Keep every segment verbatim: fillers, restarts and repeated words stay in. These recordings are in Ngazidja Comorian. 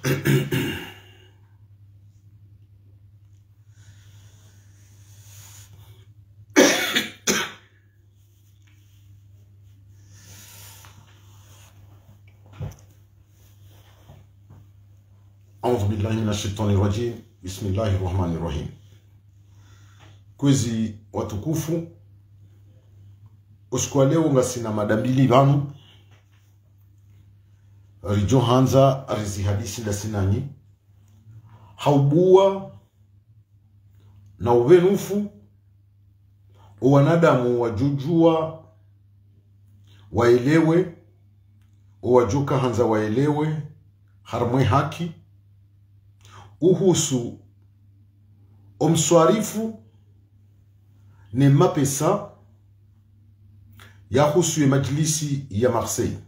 أعوذ بالله من الشيطان الرجيم. بسم الله الرحمن الرحيم. Kwezi watukufu, usiku wa leo ngasina mada mbili pvanu, ridjo handza rizihadisi ndasi nanyi, ha ubua na upvenufu, o wanadamu wadjodjua waelewe, o wadjoka handza waelewe, harumwa e haki, uhusu o mswarifu ne mapesa yahusu ye majlisi ya Marseille.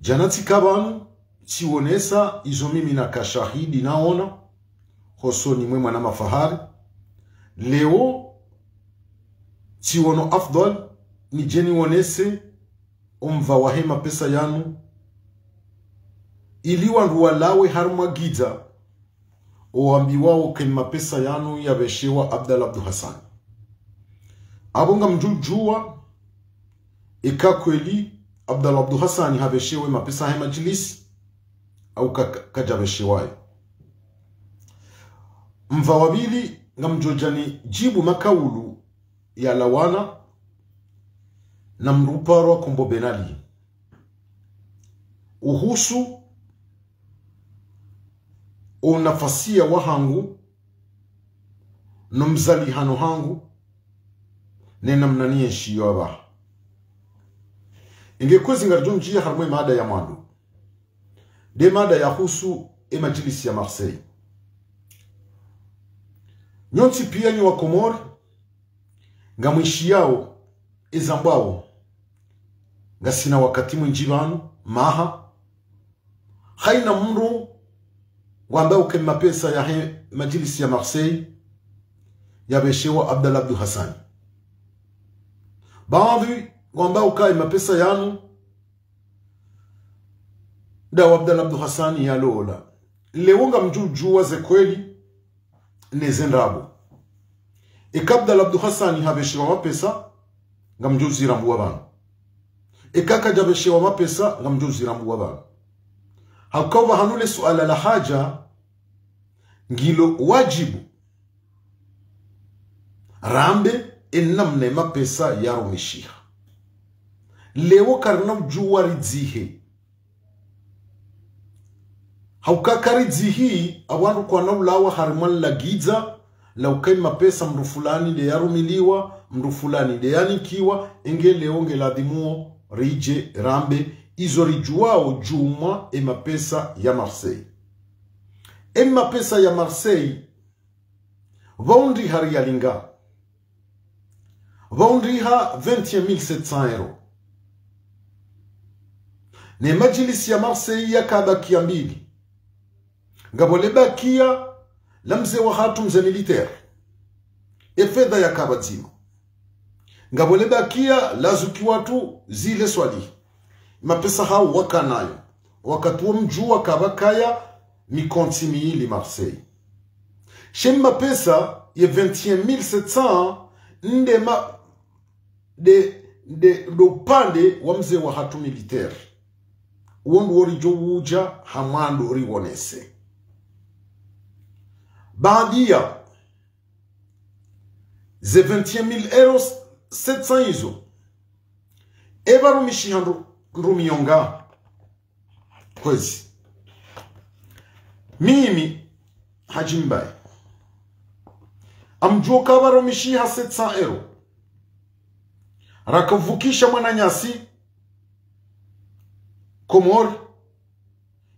Djana tsika pvanu, tsionesa izo mimi naka shahidi naona, hosoni mwe mwana Mafahari. Leo, tsiono afdhal, nidje nionese o mva wahe mapesa yanu, ili wandru walawe harumwa gidza, o wambiwao ke mapesa yanu yapveshewa Abdallah Abdou Hassane. Apvo ngamdjodjua eka kweli Abdallah Abdou Hassane hapveshewa e mapesa yahe majlisi, au ka-, ka-, kadjapveshewa yo. Mva wa pvili, ngamdjodja nidjibu makaulu yalawana na mdru uparwa Kombo Ben Ali, uhusu o nafasiya wahangu, no mzalihano hangu, ne namna nienshiyo apvaha. Inge kwezi ngaridjo ndjia harumwa e mada ya mwando. Nde mada yahusu e majlisi ya Marseille. Nyontsi pia nyi wa Komori, ngamwishiyao ezambwao, ngasina wakati mwindji pvanu, maha, haina mdru ngwambao ke mapesa yahe majlisi ya Marseille yapveshewa Abdallah Abdou Hassane. Baadhwi ngwambao ka e mapesa yanu ndawo Abdallah Abdou Hassane yalola. Leo ngamdjodjua ze kweli ne ze ndrabo. Eka Abdallah Abdou Hassane hapveshewa mapesa, ngamdjozirambua pvanu. Eka kadjapveshewa mapesa, ngamdjozirambua pvanu. Hauka upvahanu le suala lahadja, ngilo wadjibu rambe e namna e mapesa yarumishiha. Leo karina udjua ridzihe. Hauka karidzihi, apvo wandru kwana ulawa harumwa lagidza la uka e mapesa mdru fulani nde yarumiliwa, mdru fulani nde yanikiwa, inge leo nge ladhimuo ridje rambe izo ridjuwao djumwa e mapesa ya Marseille. E mapesa ya Marseille, pvahundriha riali nga, pvahundriha vingt et un mille sept cents euros. Ne majlisi ya Marseille yakabakia mbili. Ngapvo le bakia la mze wahatru mze militaire, e fedha yakapvadzima. Ngapvo le bakia la zuki watru zile swali. Mapesa hao wakanayo. Wakati wo mdjua kapvakaya mikontsi mili Marseille. She mapesa ye vingt et un mille sept cents nde ma-, nde, nde, ndo upande wa mze wahatru militaire. Uwo ndo wo ridjo udja ha mwando riwonese. Baadhwi ya ze vingt et un mille euros sept cents izo, e pvarumishiha ndru-, ndrumiyonga. Kwezi. Mimi, Hadji Mbaye, ngamdjuo ka pvarumishiha sept cents euros. Rakapvukisha mwananyasi Komori,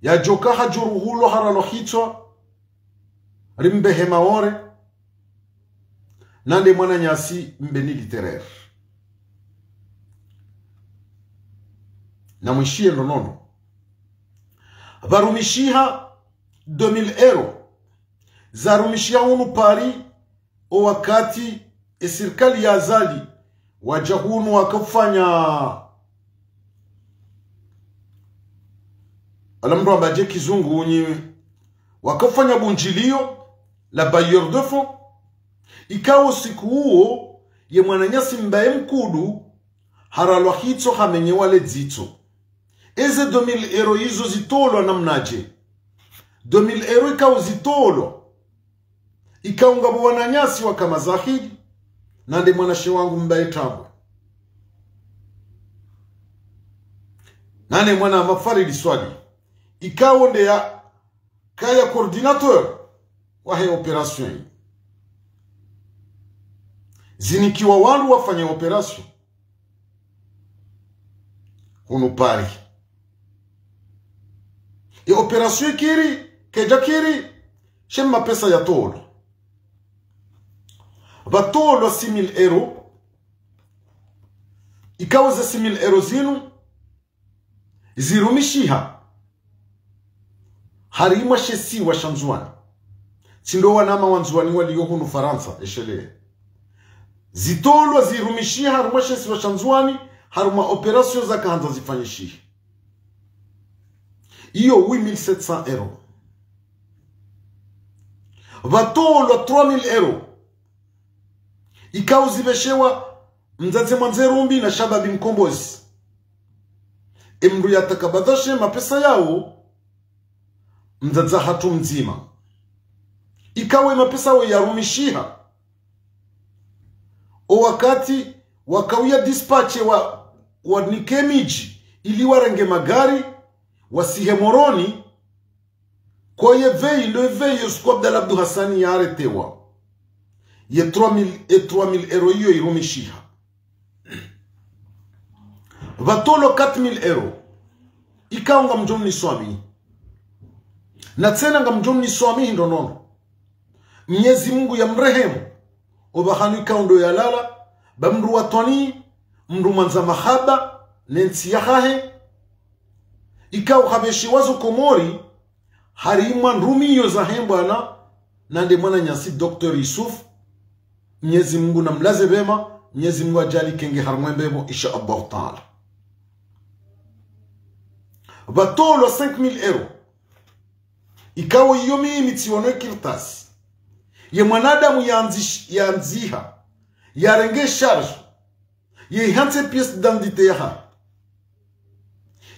yadjoka hadjuruhulwa haralwa hitswa, rimbehe Maore, nande mwananyasi Mbeni Littéraire. Namwishiye ndo nono. Pvarumishiha deux mille euros. Zarumishiha hunu Paris, o wakati e sirikali ya Azali, wadja hunu wakafanya Ala mndru amba dje kizungu unyi, wakafanya bundjiliyo la bailleur de fonds. Ikao usiku uwo, ye mwananyasi mbaye mkudu, haralwa hitso hamenyewa le dzitso. Eze deux mille euros izo zitolwa namnadje? Deux mille euros ikao zitolwa, ikao ngapvo wananyasi waka mazahidi, nande mwanashe wangu mbaye Tambwe, nane mwana Mafaridi Swali, ikao nde yakaya coordinateur wahe opération yi. Zinikiwa wandru wafanye opération hunu Paris. Ye opération ikiri, kedjakiri, she mapesa yatolwa. Pvatolwa six mille euros. Ikao ze six mille euros zinu zirumishiha harimwa she isiwa sha Ndzuwani. Tsi ndo wanama wa Ndzuwani waliyo hunu Farantsa, eshelea. Zitolwa zirumishiha harimwa she isiwa sha Ndzuwani, harimwa opération zaka handza zifanyishihe. Iyo huit mille sept cents euros. Pvatolwa trois mille euros. Ikao zipveshewa mdzadze Mwandze Rumbi na Shababi Mkombozi. Emndru yatakabadhwa she mapesa yawo, mdzadze hatru mdzima. Ikao emapesa yawo yarumishiha, o wakati wakauya dispatche wa, wanike midji ili warenge magari, wasihe Moroni, ko ye veille, ndo ye veille yo usiku Abdallah Abdou Hassani ya arrêtéwa. Ye trois mille, e trois mille euros iyo irumishiha. Pvatolwa quatre mille euros. Ikao ngamdjo mniswamihi. Na tsena ngamdjo mniswamihi ndo nono. Mnyezi Mungu ya mrehemu. Opvahanu ikao ndo yalala, ba mndru wa twani, mndru mwandza mahaba, ne ntsi yahahe. Ikao hapveshiwa zo Komori, harimwa ndrumiyo zahe mbwana, nande mwananyasi Docteur Youssouf. Mnyezi Mungu namlaze pvema, Mnyezi Mungu adjaanli kenge harimwa ye mbepvo, insha Allahu Taala. Pvatolwa cinq mille euros. Ikao iyo mimi tsiwono ye kartasi. Ye mwanadamu yandzish-, yandziha, yarenge charge, ye ihantse pièce d'identité yahahe.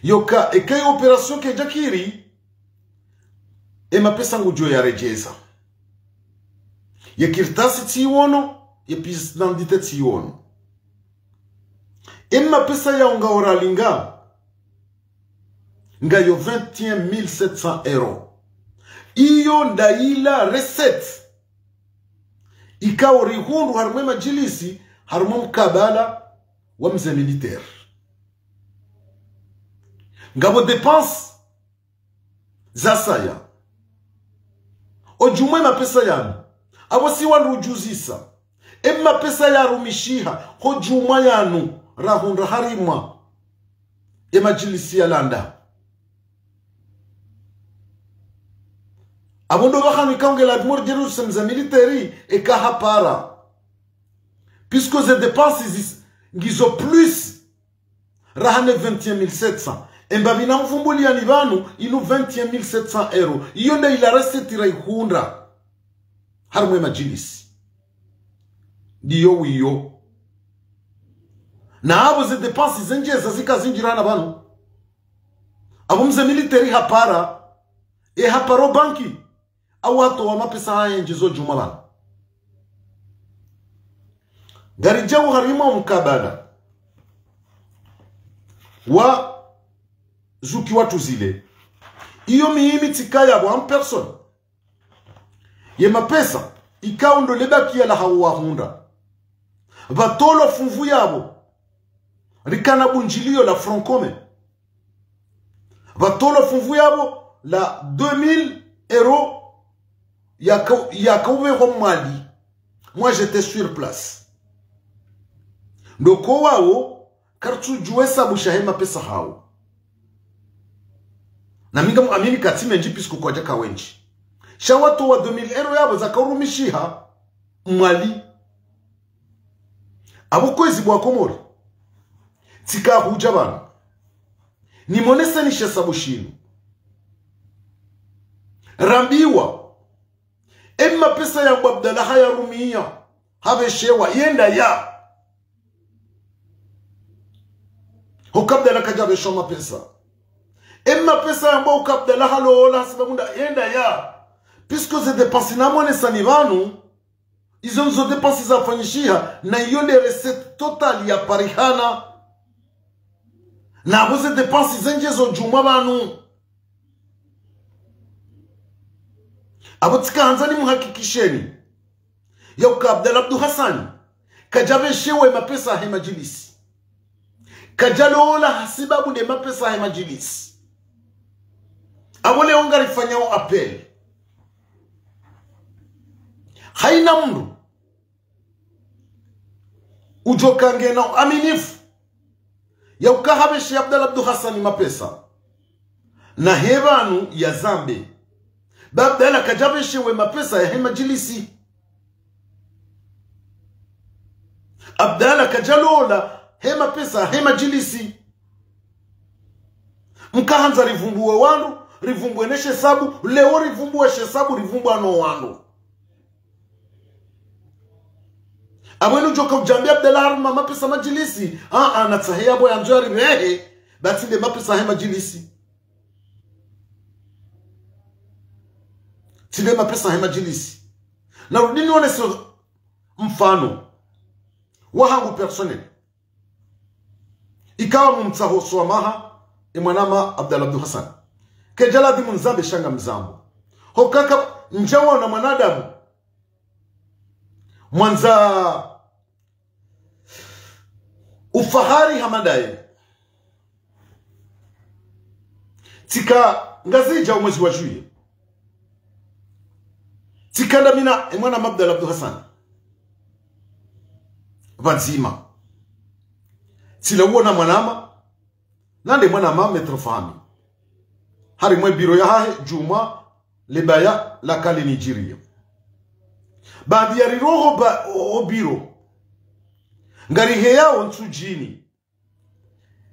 Yoka, eka ye opération kedjakiri, emapesa ngudjo yaredjeza. Ye kartasi tsiwono, ye pièce d'identité tsiwono. Emapesa yawo ngayo ralinga, ngayo vingt et un mille sept cents euros. Iyo nda ila recette ikao rihundru harimwa ye madjilisi, harimwa mkabala wa mze militaire. Ngapvo dépenses zasaya. O djumwa emapesa yanu, apvo si wandru udjuzisa. Emapesa yarumishiha, ho djumwa yanu, rahundra harimwa ye madjilisi ya Landa. Apvo ndo pvahanu ikao nge ladhimu ridjeruse mze militaire, eka hapara. Puisque ze dépenses zis-, ngizo plus raha ne vingt et un mille sept cents. Emba pvina mvumbuliyani pvanu, inu vingt et un mille sept cents euros. Iyo nda ila recette rayihundra harimwa ye madjilisi. Ndiyo wiyo. Na apvo ze dépenses zendjeza zika zindjirana pvanu. Apvo mze militaire hapara, e hapara o banki, au hatowa mapesa hahe ndjizo djumwa pvanu. Ngaridjao harimwa mkabala wa zuki watu zile. Iyo mimi tsika yapvo en personne. Ye mapesa ikao ndo lebakiya lahawo wahundra. Pvatolwa funvu yapvo, rikana bundjiliyo la Front Commun. Pvatolwa funvu yapvo la deux mille euros yaka-, yakaupvehwa Mwali. Moi, j'étais sur place. Ndo ko wawo, karitsudjuwa esabu shahe mapesa hawo. Na mi ngamu amini katsi mendji puisque kwadjaka wendji. Sha watowa deux mille euros yapvo zakaurumishiha Mwali. Apvo kwezi bo wa Komori, tsika hudja pvanu nimoneseni she sabu shinu. Rambiwa, e mapesa yambwa Abdallah hayarumia, hapveshewa, yenda ya. Hoka Abdallah kadjapveshewa mapesa. E mapesa yambwa uka Abdallah halola hasibabu nda, yenda ya. Puisque ze dépenses namwonesani pvanu, izo ndzo dépenses zafanyishiha, na iyo nde recette totale yaparihana. Na apvo ze dépenses zendje zo djumwa pvanu. Apvo tsika handza nimuhakikisheni ya uka Abdallah Abdou Hassane kadjapveshewa e mapesa yahe madjilisi. Kadjalola hasibabu nde mapesa yahe madjilisi. Apvo leo ngarifanyao appel. Haina mndru udjoka ngena uaminifu ya uka hapveshe Abdallah Abdou Hassane mapesa. Na he pvanu yazambe. Ba Abdallah kadjapveshewa e mapesa yahe madjilisi. Abdallah kadjalola he mapesa yahe madjilisi. Mkahandza rivumbuwe wandru, rivumbuwe ne shesabu, leo rivumbuwe shesabu, rivumbuwa no wandru. Apvo inu udjoka udjambe Abdallah haruma mapesa madjilisi. Aa, natsahe yapvo yandzo yaripvehe, ba tsi nde mapesa yahe madjilisi. Tsi nde mapesa yahe madjilisi. Narudi nionese mfano wahangu personnel. Ikawa mumtsaho swamaha, e mwanama Abdallah Abdou Hassane. Kedjaladhimu nizambe sha ngamzambo. Hoka ka ndjawona mwanadamu mwandza ufahari hama ndaye. Tsika Ngazidja omwezi wa juillet. Tsika ndami na e mwanama Abdallah Abdou Hassane pvadzima. Tsila uona mwanama, nande mwanama Maître Fahmi. Harimwa e biro yahahe djumwa lebaya lakale Nigeria. Baanda yariroho ba, o, o biro. Ngariheyao ntsudjini.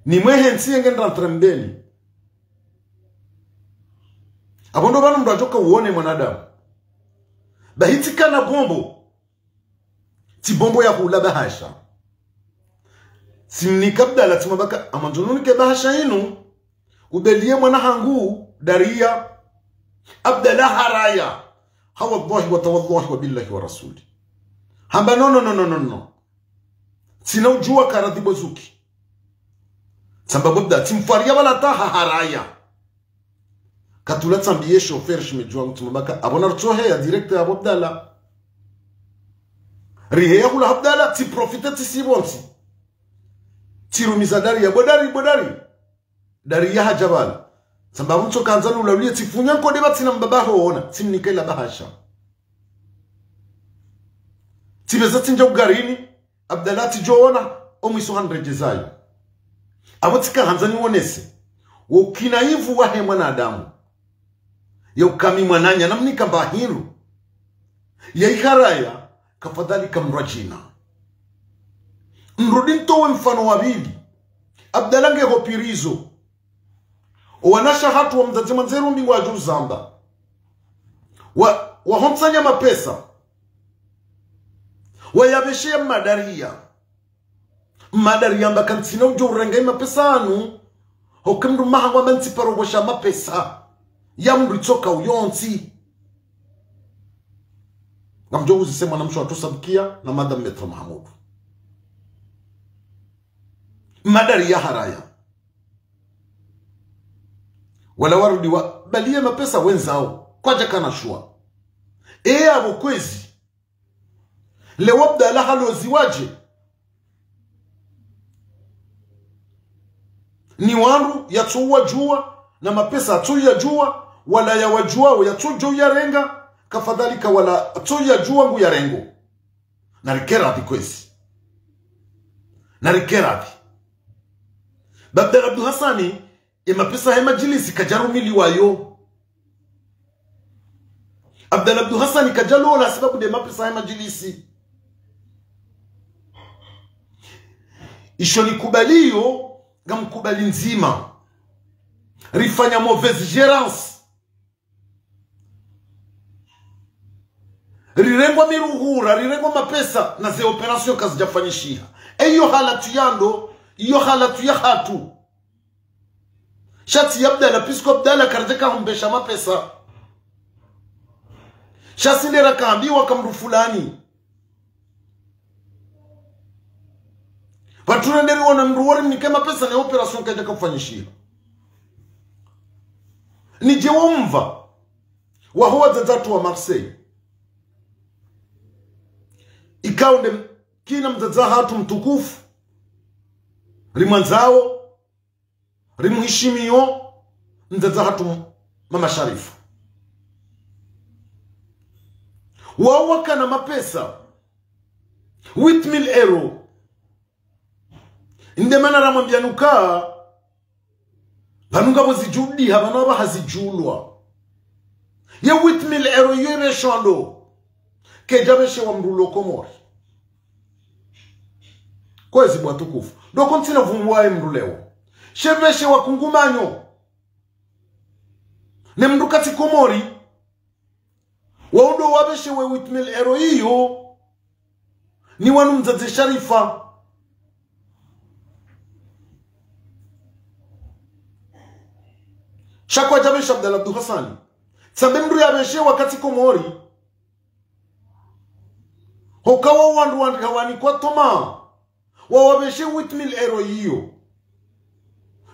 Nimwehe ntsi yenge ndrantsi mbeni. Apvo ndo pvanu mndru adjoka uone mwanadamu. Bahi tsika na bombo. Tsi bombo ya hula bahasha. Tsimnika Abdallah tsimwambaka, amandzo nunike bahasha inu. Ubeliye mwana hangu, Daria. Abdallah haraya. Ha wallahi wa tawallahi wa billahi wa rasuli. Hamba no, no, no, no, no, no. Tsina udjuwa karadhi bozuki. Tsamba bo Abdallah, tsimfwariya pvala ta haharaya. Katula tsambiye chauffeur shimedjuwa ngutsimwambaka, apvo narutsoheya direct ya bo Abdallah. Riheya hula Abdallah, tsiprofite tsisibontsi. Tsirumiza Daria, bo Dari, bo Dari. Daria hadja pvala. Tsamba mtso kandza lula uliye tsifunya nkode pvatsina mbaba hoona, tsimnikela bahasha. Tsipveza tsindja ugarini, Abdallah tsidjoona, omwiso hanredjezayo. Apvo tsika handza niwonese wo ukina ivu wahe mwanadamu. Ya ukami mwananya namnika mba hindru. Ya iharaya, kafadhali kamrwadjina. Nrudi ntowe mfano wa pvili. Abdallah nge ho pirizo. Owanashe hatru wa mdzadze mwandze rumbi ngwadjo uzamba. Wa, wahontsanya mapesa. Wayapvesheya Madaria. Madaria amba kantsina udjo urenga imapesa anu. Hoke mndru maha ngwamba ntsi paro pvosha mapesa ya mndru itsoka uyontsi. Ngamdjo uzise mwanamshe watru Sabukia na Madame Maître Mahamudu. Madaria haraya. Wala warudi wabaliye mapesa wendzawo. Kwadja kana shuwa. Eya apvo kwezi. Leo Abdallah halozi wadje. Ni wandru yatsu wadjuwa, na mapesa yatsu yadjuwa, wala yawadjuwawo yatsu djo yarenga, kafadhalika wala yatsu yadjuwa ngu yarengo. Narike radhi kwezi. Narike radhi. Ba Abdallah Abdou Hassane, e mapesa he madjilisi kadjarumiliwayo. Abdallah Abdou Hassane kadjalola sibabu nde mapesa he madjilisi. Isho nikubaliyo, ngamkubali ndzima. Rifanya mauvaise gérance. Rirengwa miruhura, rirengwa mapesa, na ze opération kazidjafanyishiha. Eyo halatu ya ndo, iyo halatu ya hatru. Sha tsi ya Abdala, puisque Abdala karidjaka humbesha mapesa. Sha si nde rakaambiwa ka mndru fulani. Pvatsu rende riwone mndru wo rimnike mapesa ne opération kayidjaka ufanyishiha. Nidje womva. Waho wadzadze hatru wa Marseille. Ikao nde kina mdzadze hatru mtukufu. Rimwandzao. Rimuhishimiyo, mdzadze hatru Mama Sharifa. Wao wakana mapesa, huit mille euros. Nde mana ramwambia nuka, pvanu ngapvo zidjudi, ha pvanu apvaha zidjulwa. Ye huit mille euros iyo ipveshwa ndo. Kayidjapveshewa mndru ulo Komori. Kwezi bo watukufu. Ndo ko ntsina vumbuwa ye mndru leo. She pveshewa kungumanyo. Ne mndru katsi Komori. Wao ndo wapveshewe huit mille euros iyo. Ni wanu mdzadze Sharifa. Sha kwadjapvesha Abdallah Abdou Hassani. Tsambe mndru yapveshewa katsi Komori. Hoka wao wandru wandru hawanikwa toma. Wawapveshe huit mille euros iyo.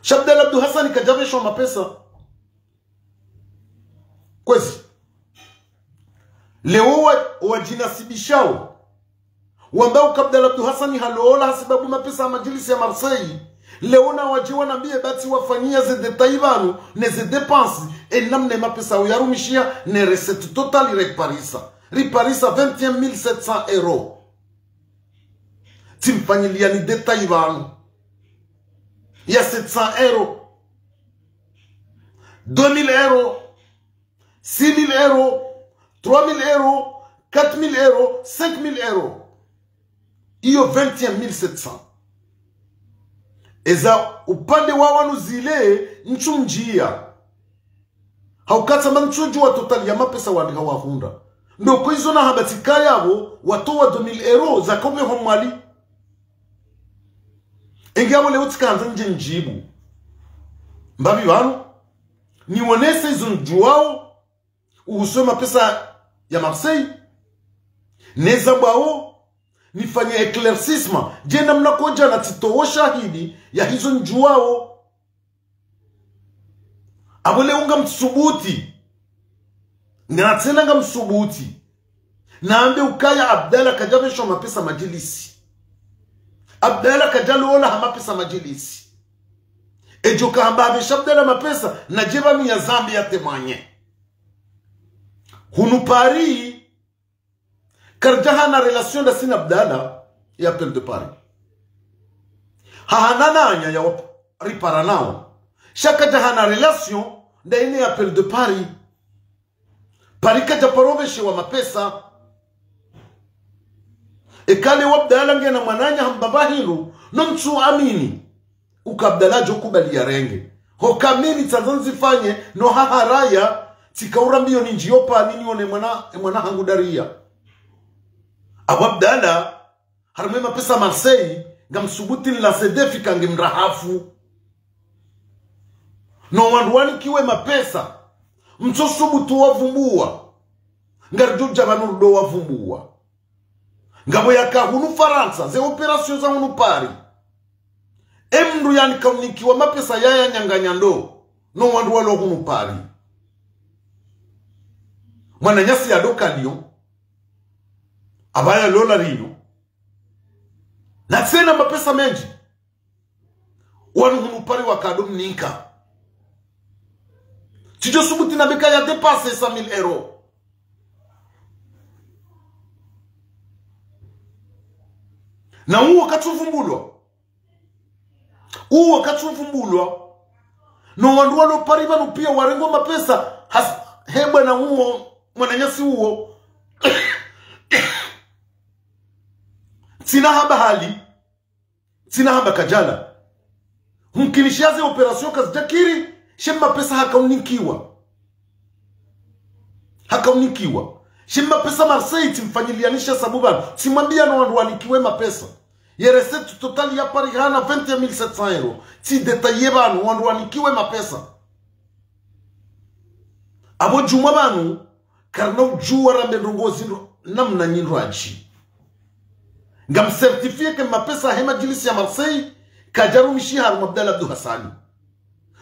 Sha Abdallah Abdou Hassani kadjapveshwa mapesa. Kwezi. Leo wa, wadjinasibishao. Wamba uka Abdallah Abdou Hassani halola hasibabu mapesa ya madjilisi ya Marseille. Leo na wadje wanambie ba tsi wafanyia ze détails pvanu, ne ze dépenses, e namna mapesa uyarumishiha, ne recette totale riparisa. Riparisa vingt et un mille sept cents euros. Tsimfanyiliani détails pvanu. Ya sept cents euros. Deux mille euros. Six mille euros. Trois mille euros. Quatre mille euros. Cinq mille euros. Iyo vingt et un mille sept cents. Eza upande wa wanu zile ntsundjia. Hauka tsambe ntsudjuwa totale ya mapesa wandru hawahundra. Ndo ko izo na hamba tsi kaya apvo watowa deux mille euros za kopve ho Mwali. Enge apvo leo tsikandza ndje ndjibu. Mbapvi pvanu. Niwonese izo ndjuwao. Uhusu mapesa ya Marseille. Neza bwawo. Nifanye éclaircissement. Dje namna kodja na tsitowo shahidi ya hizo ndjuwao. Apvo leo ngamsubuti. Ngena tsena ngamsubuti. Nambe ukaya Abdallah kadjapveshwa mapesa madjilisi. Abdallah kadjalola ha mapesa madjilisi. Edjo kahamba hapvesha Abdallah mapesa, nadje pvanu ya zambi ya témoigner. Hunu Paris, karidjahana relation ndasi na Abdallah, ya Appel de Paris. Hahana nanya ya wap-, ripara nao. Sha kadjahana relation, nda ine ya Appel de Paris. Paris kadjaparo pveshewa mapesa. Eka leo Abdallah ngena mwananya hamba pvahindru, no mtsu amini. Uka Abdallah djo kubali ya renge. Hoka mimi tsandza nzifanye no haharaya, tsika urambiyo ni ndjiyo pvanu niwone mwana, mwana hangu Daria. Apvo Abdallah, harumwa mapesa Marseille, ngamsubuti nilance défi ka ngemrahafu. No wandru wanikiwe mapesa, mtsosubutu wavumbuwa. Ngaridjo dja pvanu rudo wavumbuwa. Ngapvo yaka hunu Farantsa, ze opération za hunu Paris. E mndru yani kaunikiwa mapesa yaya nyanganya ndo, no wandru walo hunu Paris. Mwananyasi ya doka Lyon, apvaya lola Lyon. Na tsena mapesa mendji. Wanu hunu Paris wakado mnika. Tsidjo subuti na beka ya dépassé cent mille euros. Na uwo katsuvumbulwa. Uwo katsuvumbulwa. No wandru walo Paris pvanu piya warengwa mapesa. Has-, hebwa na uwo, mwananyasi uwo. Tsina hamba hali. Tsina hamba kadjala. Humkinisha ze opération kazidjakiri, she mapesa hakaunikiwa. Hakaunikiwa. Shi mapesa Marseille tsimfanyilianisha sabu pvanu. Tsimwambia no wandru wanikiwe mapesa. Ye recette totale ya parihana vingt et un mille sept cents euros. Tsidétailler pvanu wandru wanikiwe mapesa. Apvo djumwa pvanu, karina udjuwa rambe ndrongo zindru namna nyindru adji. Ngam certifié ke mapesa he madjilisi ya Marseille, kadjarumishiha harumwa Abdallah Abdou Hassani.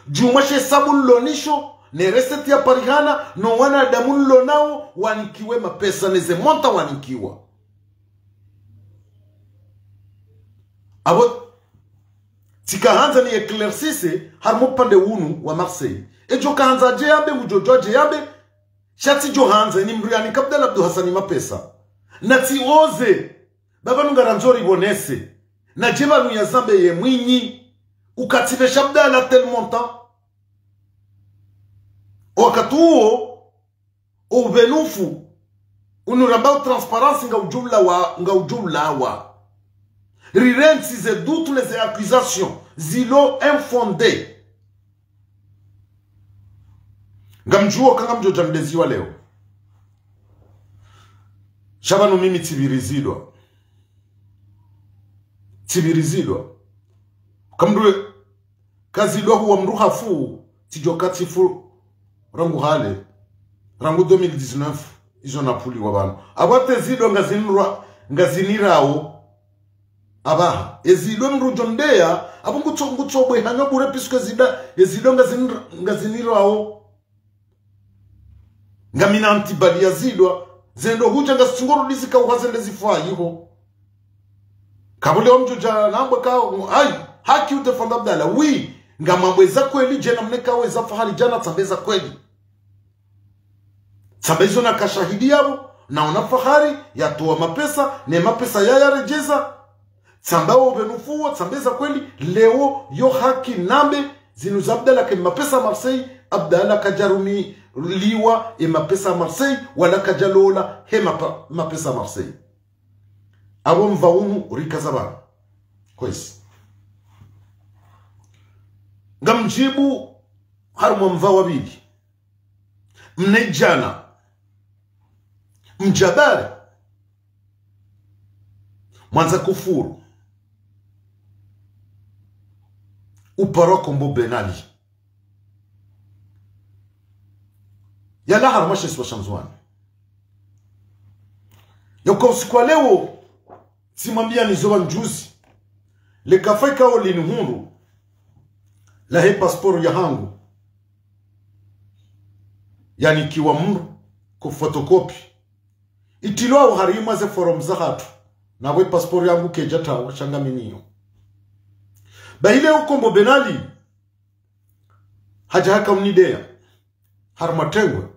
Djumwa she sabu nlo nisho, ne recette ya parihana, no wanadamu nlo nao, wanikiwe mapesa, ne ze montant wanikiwa. Apvo, tsika handza ni éclaircisse, harumwa upande unu wa Marseille. Edjo ka handza adje yambe, ngudjo djo adje yambe, sha tsidjo handza, ni mdru yanika Abdallah Abdou Hassani mapesa. Na tsi oze, pvapvanu ngarandzo ripvonese. Na dje pvanu yazambe ye mwinyi. Uka tsipvesha Abdallah tel montant. Wakati uwo, upvenufu, unu rambao transparence ngaudjo ulawa, ngaudjo ulawa. Rirentsi ze doute ne ze accusation, zilo infondé. Ngamdjuo ka ngamdjo dja mdeziwa leo. Sha pvanu mimi tsipvirizilwa. Tsipvirizilwa. Kamdru kazilwa huwa mdru hafu, tsidjo ka tsifu rangu hale, rangu deux mille dix-neuf, izo napvuliwa pvanu. Apvo ata ezilwa ngazinirwa, ngazinirao. Apvaha, ezilwa mdru djo ndeya, apvo ngutso, ngutso bwe hanya bure puisque ezida, ezilwa ngazin-, ngazinirao. Ngamina antibali ya zilwa, zendo hudja ngazitsungurudi zika uha zende zifwa yiho. Kapvule wa mdjo dja nambwe ka, ayi, haki udéfendre Abdallah, oui, ngamwambwe za kweli, djana mneka we za fahari djana tsambe za kweli. Tsambe izo naka shahidi yapvo, naona fahari, yatowa mapesa, ne mapesa ya yaredjeza. Tsamba wo pvenufu wo, tsambe za kweli, leo yo haki nambe, zinu za Abdallah ke mapesa Marseille, Abdallah kadjarumiliwa e mapesa Marseille, wala kadjalola he mapa-, mapesa Marseille. Apvo mva unu rikaza pvanu. Kwezi. Ngamdjibu harumwa mva wa pvili. Mna idjana. Mdjabari. Mwandza kufuru. Uparwa Kombo Ben Ali. Yalawa harumwa she isiwa sha Ndzuwani. Yauka usiku wa leo, tsimwambia nizo pvanu juzi. Le kafa ikao linihundru. Lahe passeport yahangu. Yanikiwa mdru, ko photocopie. Itilwa uharimwa ze forum zahatru. Na we passeport yangu kedja tawa, sha ngaminayo. Bahi leo Kombo Ben Ali. Hadja haka unideya. Harumwa tengwe.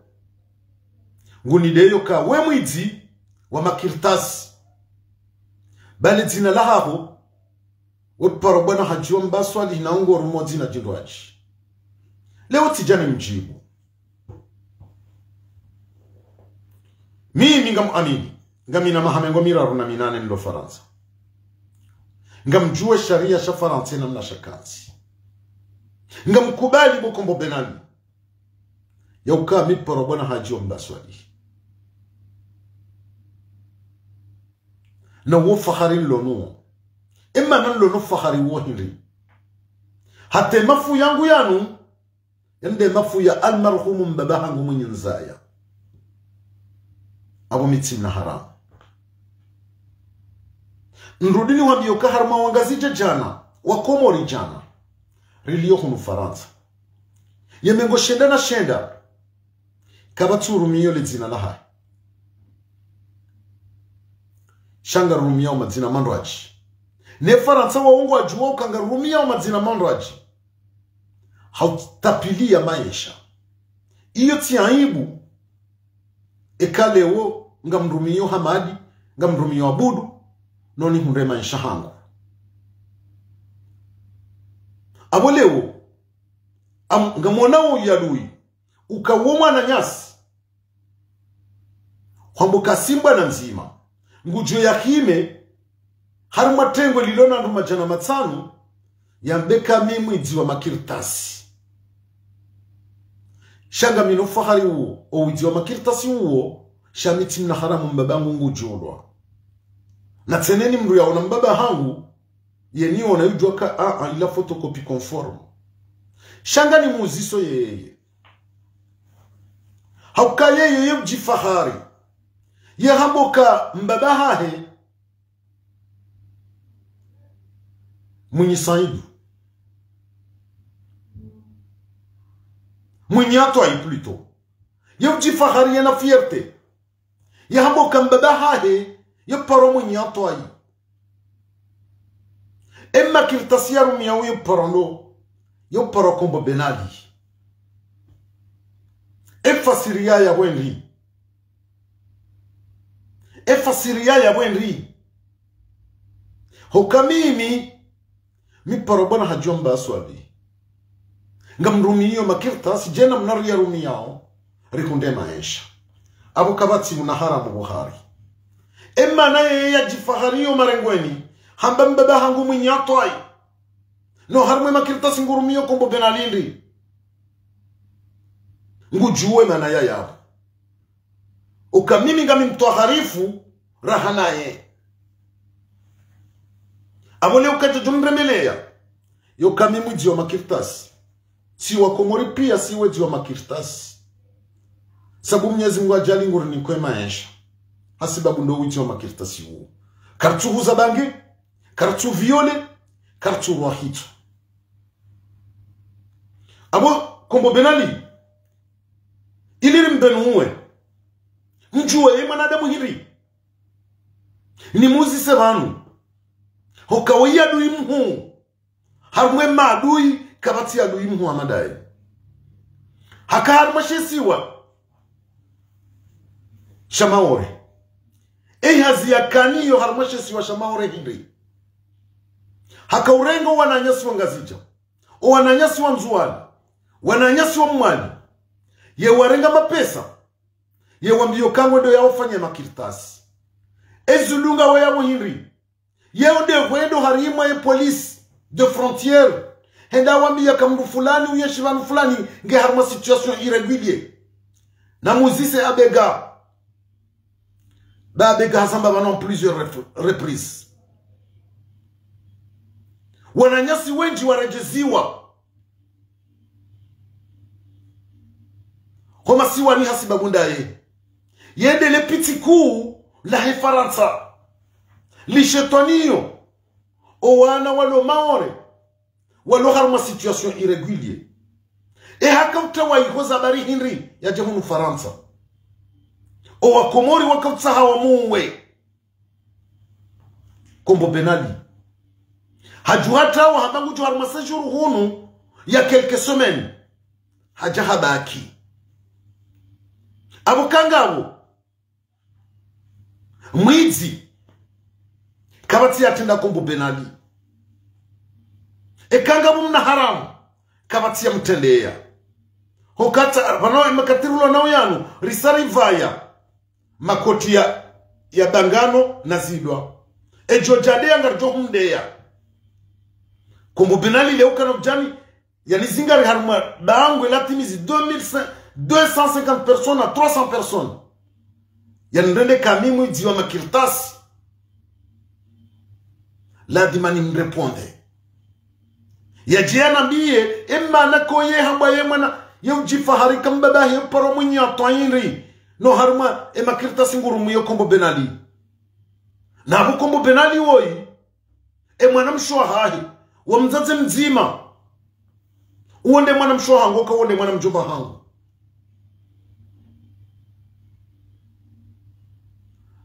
Ngunideyo ka we mwidzi wa makartasi. Bali dzina lahaho. We paro bwana Hadji Omba Swalihi na ungo rumo dzina djindru adji. Leo tsidja nimdjibu. Mimi ngamwamini. Ngamina maha mengo miraru na minane nilo Farantsa. Ngamdjuwe sharia sha Farantsa namna shakantsi. Ngamkubali bo Kombo Ben Ali. Yauka mi paro bwana Hadji Omba Swalihi. Na wo fahari nilo nuwo. Ema na nilo no fahari wo hindri. Hata mafu yangu yanu, yende mafu ya almarhumu mbaba hangu mwinyi nzaya. Apvo mi tsimna haramu. Nrudi niwambiyo ka harumwa wangazidja djana, wa Komori djana. Rilio hunu Farantsa. Ye mengo shenda na shenda. Kapvatsu rumiyo le dzina lahahe. Sha ngarumiyao madzina mandrwadji. Ne Farantsa wa ungu wadjuwa uka ngarumiyao madzina mandrwadji. Hautapiliya maesha. Iyo tsi aibu. Eka leo ngamrumiyo Hamadi, ngamrumiyo Abudu, noni hundre maesha hangu. Apvo leo, am-, ngamwonao uyaluyi, uka wo mwananyasi. Hwambo kasimbwa na ndzima. Ngudjo yahime, harumwa tengwe lilo na ndru madjana matsanu, yambe ka mi mwidzi wa makartasi. Sha ngamino fahari uwo, o widzi wa makartasi uwo, Sha mi tsi mna haramu, mbaba hangu ngudjolwa. Na tsena ni mndru yaona mbaba hangu, ye niona yudjuwa ka, a, a, il a photocopie conforme. Sha ngamumuzisao yeye. Hauka yeye ye udjifahari. Ye hamba uka mbaba hahe Mwinyi Saidu. Mwinyi Atwai plutôt. Ye udjifahari yena fierté. Ye hamba uka mbaba hahe ye paro Mwinyi Atwai. E makartasi yarumiyao ye paro ndo, ye paro Kombo Ben Ali. E fasiri yaya bwe ndri. E fasiri yaya bwe ndri. Hoka mimi, mi paro bwana hadjomba aswali. Ngamrumiyo makartasi, djena mna riyarumiyao, rihundre maesha. Apvo kapvatsi mna haramu buhari. E mana yeye yadjifahariyo marengweni, hamba mbaba hangu Mwinyi Atwai. No harumwa e makartasi ngurumiyo Kombo Ben Ali ndri. Ngudjuwe mana yaya apvo. Uka mimi ngami mtwaharifu raha naye. Apvo leo kadjadjo mremeleya. Yo ka mi mwidzi wa makartasi. Si Wakomori piya si wedzi wa makartasi. Sabu Mnyezi Mungu hadjali ngurinikwa e maesha. Hasibabu ndo widzi wa makartasi uwo. Karitsu huza bange, karitsu viole, karitsu rwa hitswa. Apvo Kombo Ben Ali, ili rimbenuwe, mdjuwe ye mwanadamu hindri. Nimuzise pvanu. Hoka woyi adui mhuu harumwa e maadui, kapvatsi adui mhuu hama ndaye. Haka harumwa she isiwa sha Maore. E hazi yakaniyo harumwa she isiwa sha Maore hindri. Haka urenga o wananyasi wa Ngazidja, o wananyasi wa Ndzuwani, wananyasi wa Mwali. Ye warenga mapesa. Ye wambiyo ka ngwendo yawafanye makartasi. E zilunga we yapvo hindri. Ye onde hwendo harimwa ye police de frontière, henda wambiya ka mndru fulani uyeshi pvanu fulani nge harumwa situation irrégulière. Namuzise Abega. Ba Abega hazamba pvanu en plusieurs rep-, reprises. Wananyasi wendji waredjeziwa ho masiwani hasibabu ndaye. Yende le pitsi kuu lahe Farantsa lishetwaniyo o wana walo Maore, walo harumwa situation irrégulière. E haka utawa iho za bari hindri yadje hunu Farantsa. O Wakomori waka utsaha wamuwe. Kombo Ben Ali. Hadjuha tawa hamba ngudjo harumwa séjour hunu ya quelques semaines. Hadja habaki. Apvo ka ngapvo mwidzi, kapvatsi yatrenda Kombo Ben Ali. Eka ngapvo mna haramu, kapvatsi yamtrendeya. Hoka tsa, pvanu e makatirulo nao yanu, risa ripvaya makoti ya, ya bangano na zidwa. Edjo djadeya ngaridjo humdeya. Kombo Ben Ali leo kana udjani, yani zingari harumwa bangwe latimizi deux mille cinq, deux cent cinquante personnes à trois cents personnes. Yani ndrende ka mi mwidzi wa makartasi. Lazima nimrépondre. Yadje yanambiye, e mana ko ye hambwa ye mwana, ye udjifahari ka mbaba he paro Mwinyi Atwai hindri. No harumwa e makartasi ngurumiyo Kombo Ben Ali. Na apvo Kombo Ben Ali woyi, e mwana mshe wahahe, wa mdzadze mdzima. Uwo nde mwana mshe wahangu, ka uwo nde mwana mdjomba hangu.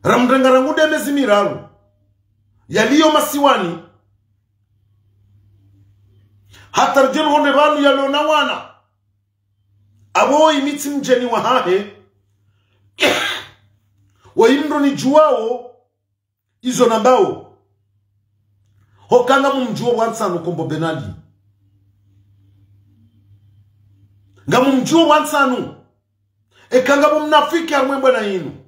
Ramrenga rangu nde mezi miraru. Yaliyo masiwani. Hata ridjeni honde pvanu yalo na wana. Apvo woyi mi tsi mdjeni wahahe. Woyi mndru nidjuwao izo nambao. Hoka ngamumdjuwo pvwa ntsanu Kombo Ben Ali. Ngamumdjuwo pvwa ntsanu. Eka ngapvo mnafiki harumwa e mbwana yinu,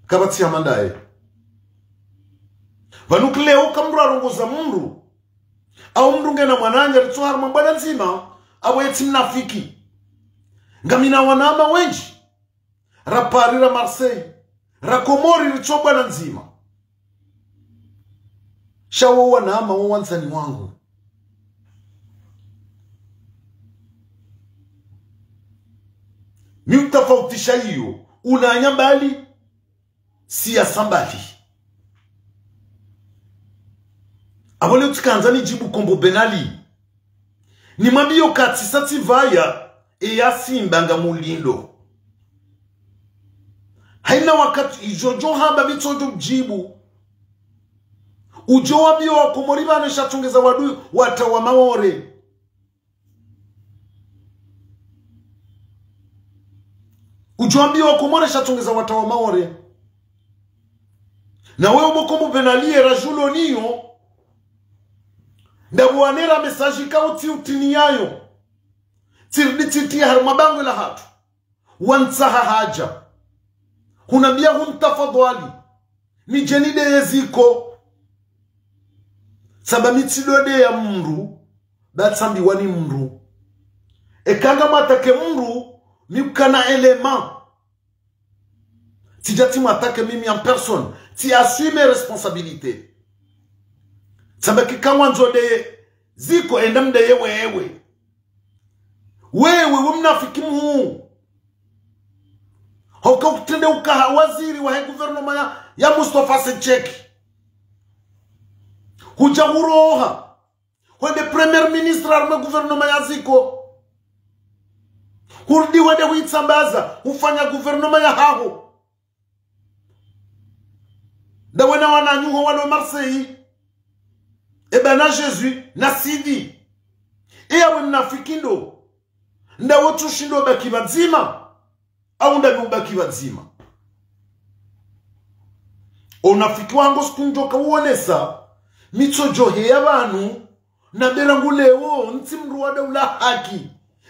kapvatsi hama ndaye. Pvanu ki leo ka mndru arongoza mndru, au mndru ngena mwananya ritso harumwa e mbwana ndzima, apvo ye tsi mnafiki. Ngamina wanama wendji. ra Paris, ra Marseille, ra Komori, ritso bwana ndzima. Sha wo wanama wo wandzani wangu. Mi utafautisha iyo, unanya mbali, siyasa mbali. Apvo leo tsikandza nidjibu Kombo Ben Ali. Nimwambiyo ka tsisa tsipvaya, eya Simba ngamlindo. Haina wakati idjo djo hamba mi tsodjo djibu. Udjo wambiyo Wakomori pvanu sha tsongeza wandru wata wa Maore. Udjo wambiyo Wakomori sha tsongeza wata wa Maore. Na wewe bo Kombo Ben Ali, era julo niyo. Ndapvo wanera message ka utsi utriniyayo. Tsiridi tsitri harumwa bangwe la hatru. Wantsaha haja. Hunambiya huntafadhwali. Nidje nideye Ziko. Tsamba mi tsidodeya mndru, ba tsambiwa ni mndru. Eka ngamwatake mndru, mi ukana élément. Tsidja tsimwatake mimi en personne. Tsi assume responsabilité. Tsamba eka ngwandzo deye Ziko, enda mdeye wewe. Wewe, we mnafiki mhuu. Hoka utrende ukaha waziri wahe gouvernement ya, ya Mustafa Secheki. Hudja huroha. Hwende premier ministre harumwa gouvernement ya Ziko. Hurudi hwende huitsambaza, hufanya gouvernement ya haho. Ndawe na wananyaho walo Marseille. Eba na Jésus, na Sidi. Eya we mnafiki ndo. Ndawe tsushindo ubaki pvadzima. Au ndami ubaki pvadzima. Unafiki wangu siku ndjoka uonesa. Mi tsodjo heya pvanu. Na be rangu leo, ntsi mndru wa daula haki.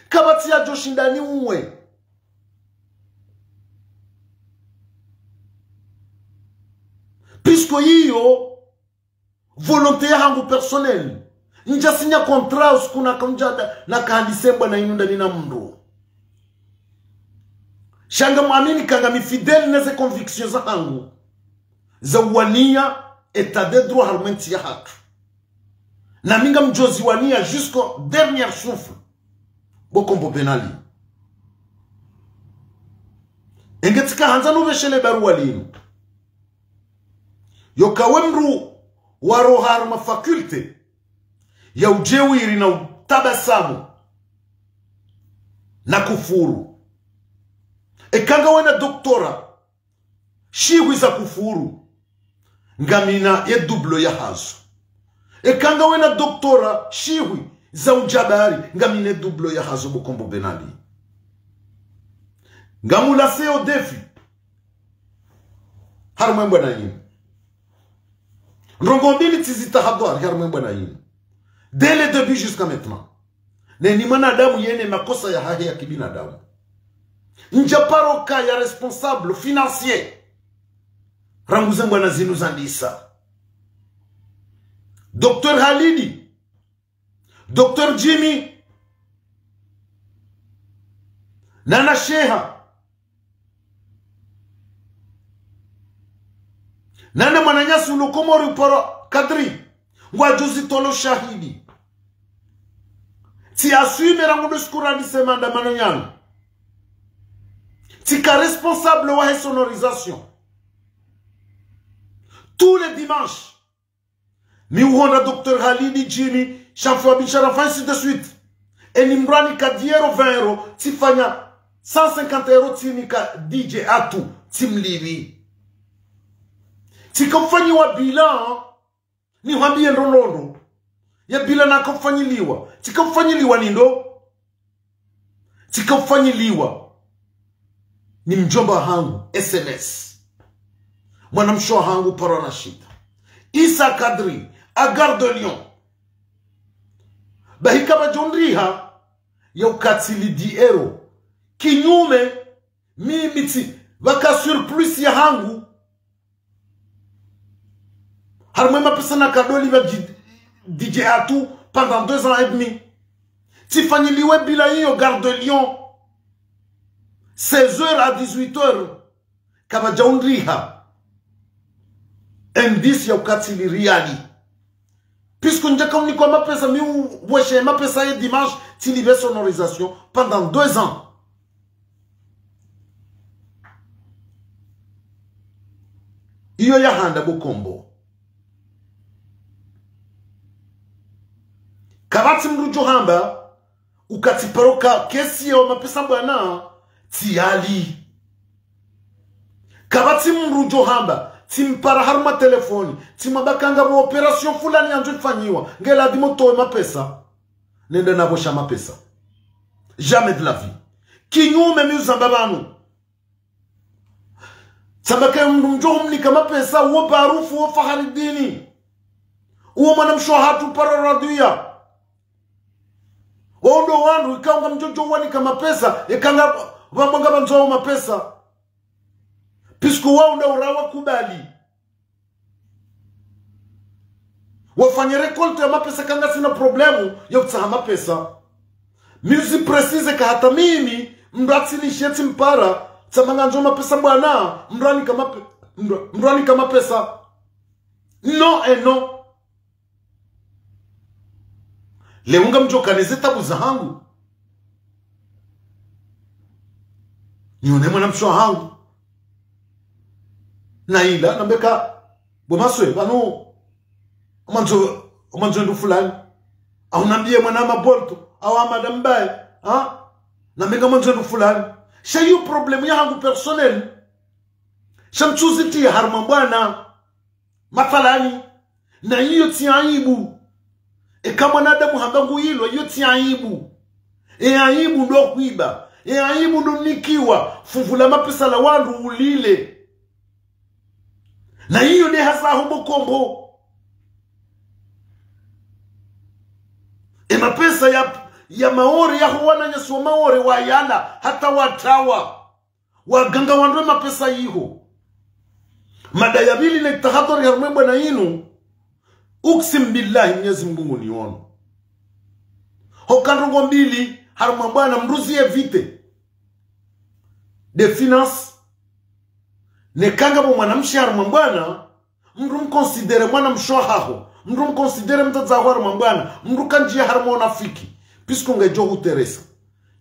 Kapvatsi yadjo shinda niuwe. Puisque iyo, volonté yahangu personnelle. Ndja signa contrat usiku naka ndja da, naka handise mbwana inu ndani na mndru. Sha ngamwamini ka ngami fidèle neze convictions zahangu. Za uwaniya état de droit harumwa entsi yahatru. Nami ngamdjo ziwaniya jusqu'au dernier souffle. Bo Kombo Ben Ali. Enge tsika handza nupveshele baruwa linu. Yoka we mndru waroha harumwa faculté ya udjewiri na utabasamu na kufuru. Eka ngawe na doctorat, shihwi za kufuru, ngamina ye double yahazo. Eka ngawe na doctorat, shihwi za ujabari, ngamina ye double yahazo bo Kombo Ben Ali. Ngamulancé yo défi. Harumwa embwana yinu. Ndrongoo mbili tsizitahadhwari harumwa embwana yinu. Dès le début jusqu'à maintenant. Neni mwanadamu yene makosa yahahe ya kibinadamu. Ndja paro kaya responsable financier. Rangu ze mbwana zinu zandisa. Docteur Halidi. Docteur Jimmy. Nana Sheha. Nana mwananyasi ulo Komori uparo Kadri. Ngwadjo zitolo shahidi. Tsi assume rangu ndo siku randise maandamano yanu. Tsika responsable wahe sonorisation. Tous les dimanches. Mi uhondra Docteur Halidi, Jimmy, Shamfou Abin Sharaf, ainsi de suite. Eni mndru anika dix euros, vingt euros, tsifanya cent cinquante euros tsinika D J Atou, tsimlipvi. Tsika ufanyiwa bilan, nihwambiye ndrongoo ndro. Ye bilan naka ufanyiliwa. Tsika ufanyiliwa ni ndo. Tsika ufanyiliwa ni mdjomba wahangu, S M S. Mwanamshe wahangu, paro Rashida. Issa Kadri, à Gare de Lyon. Bahi kapvadjo ndriha, ya ukatili dix euros. Kinyume, mimi tsi, pvaka surplus yahangu. Harumwa emapesa naka dolipva D J Atou pendant deux ans et demi. Tsifanyiliwe bilan iyo Gare de Lyon. Seize heures à dix-huit heures, kapvadja undriha. Indice ya ukaya tsili riali. Puisque ndjaka unikwa mapesa, mi u-, weshe mapesa ye dimanche, tsilipve sonorisation pendant deux ans. Iyo ya handa bo Kombo. Kapvatsi mdru djo hamba, ukaya tsiparo ka kesi ya mapesa bwana, tsiyali. Kapvatsi mdru djo hamba, tsimpara harumwa telefoni, tsimwambia ukaya ngapvo opération fulani yandzo ifanyiwa, nge ladhimu utowe mapesa. Nende napvo sha mapesa. Jamais de la vie. Kinyume mi uzamba pvanu. Tsamba ke mdru mdjo humnika mapesa, uwo Barufu, uwo Faharidini. Uwo mwanamshe wahatru para Radhia. Wao ndo wandru, ikao ngamdjo djo wanika mapesa, eka ngapvo ngapvandzo mapesa. Puisque wao ndo urawa kubali. Wafanye récolte ya mapesa, ka ngasina problème ya utsaha mapesa. Mi uzi préciser ka hata mimi, mdru atsilishe tsimpara, tsamba ngandzo mapesa bwana, mdru anika mape-, mdru, mdru anika mapesa. Non et non. Leo ngamdjo kana ze tabu zahangu. Nione mwanamshe wahangu. Na ila, nambe ka, bo Maswe, pvanu, mwandzo, mwandzo ndru fulani. Au nambiye mwana ma Bolt, au Ahamada Mbaye, ha? Nambe ka mwandzo ndru fulani. Sha iyo problème yahangu personnel. Sha mtsuzi tiya harumwa bwana. Mathalani, na iyo tsi aibu. Eka mwanadamu hamba ngu ilwa, iyo tsi aibu. E aibu ndo hwiba. E aibu ndo nikiwa funvu la mapesa la wandru ulile. Na iyo nde hazi yaho bo Kombo. E mapesa ya, ya Maore, yaho wananyasi wa Maore wayala, hata watrawa. Waganga wandru e mapesa yiho. Mada ya pvili ne tahadhari harumwa e bwana inu. Uksim billahi, Mwenyezi Mungu nguniono. Hoka ndrongo mbili harumwa bwana, mdru zi éviter. Des finances. Neka ngapvo mwanamshe harumwa bwana, mdru mconsidérer mwanamshe wahaho, mdru mconsidérer mdzadze waho harumwa bwana, mdru kandjiya harumwa unafiki. Puisque ngedjo huteresa.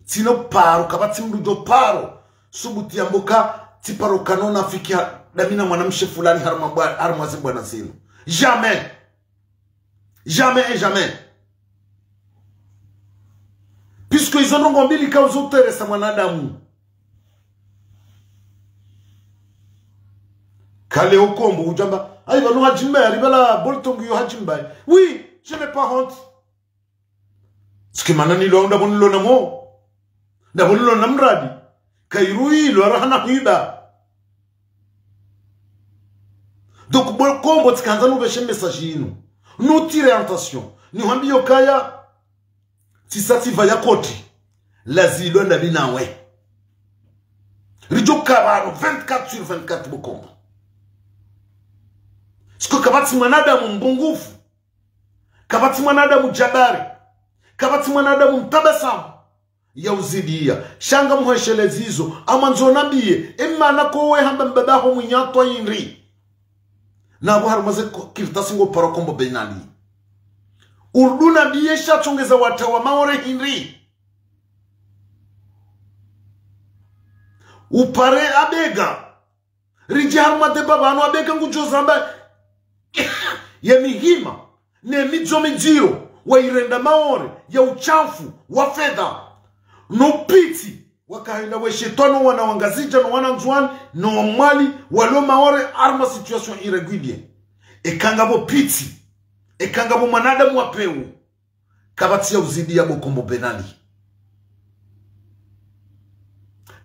Tsino paro, kapvatsi mdru djo paro subuti yambe ka tsiparo kana unafiki ha, dami na mwanamshe fulani harumwa bwa-, harumwa ze bwana zinu. Jamais. Jamais et jamais. Puisque izo ndrongo mbili kauzo uteresa mwanadamu. Kale o Kombo udjamba, ayi, pvanu Hadji Mbaye, ari pvala Bolt ngiyo Hadji Mbaye. Oui, je n'ai pas honte. Tsi ke mana nilo, ndapvo nilo na mo. Ndapvo nilo na mradi. Kairu ilo, ara hana hwiba. Donc, bo Kombo, tsikandza nupveshe message inu. Nutire attention. Nihwambiyo kaya, tsisa tsipva ya koti. Lazilwa ndapvi nawe. Ridjo ka pvanu vingt-quatre sur vingt-quatre bo Kombo. Siku kapvatsi mwanadamu mbungufu. Kapvatsi mwanadamu jabari. Kapvatsi mwanadamu mtabasamu. Ya uzidiya. Sha ngamhweshelezi izo. Amwandzo nambiye. E mana ko we hamba mbaba ho mwinyatwa indri. Na pvo harumwa ze ko-, kartasi ngo paro Kombo Ben Ali. Urudi nambiye sha tsongeza watrawa Maore hindri. Upare Abega. Ridji harumwa débat pvanu, Abega ngudjo zamba ye mihima ne midzo midziro wairenda Maore ya uchafu wa fedha. No pitsi wakahenda we shetwani, wana wa Ngazidja, no wana Ndzuani, no wa Mwali, walo Maore harumwa situation irrégulière. Eka ngapvo pitsi, eka ngapvo mwanadamu wa pewu. Kapvatsi ya uzidiya bo Kombo Ben Ali.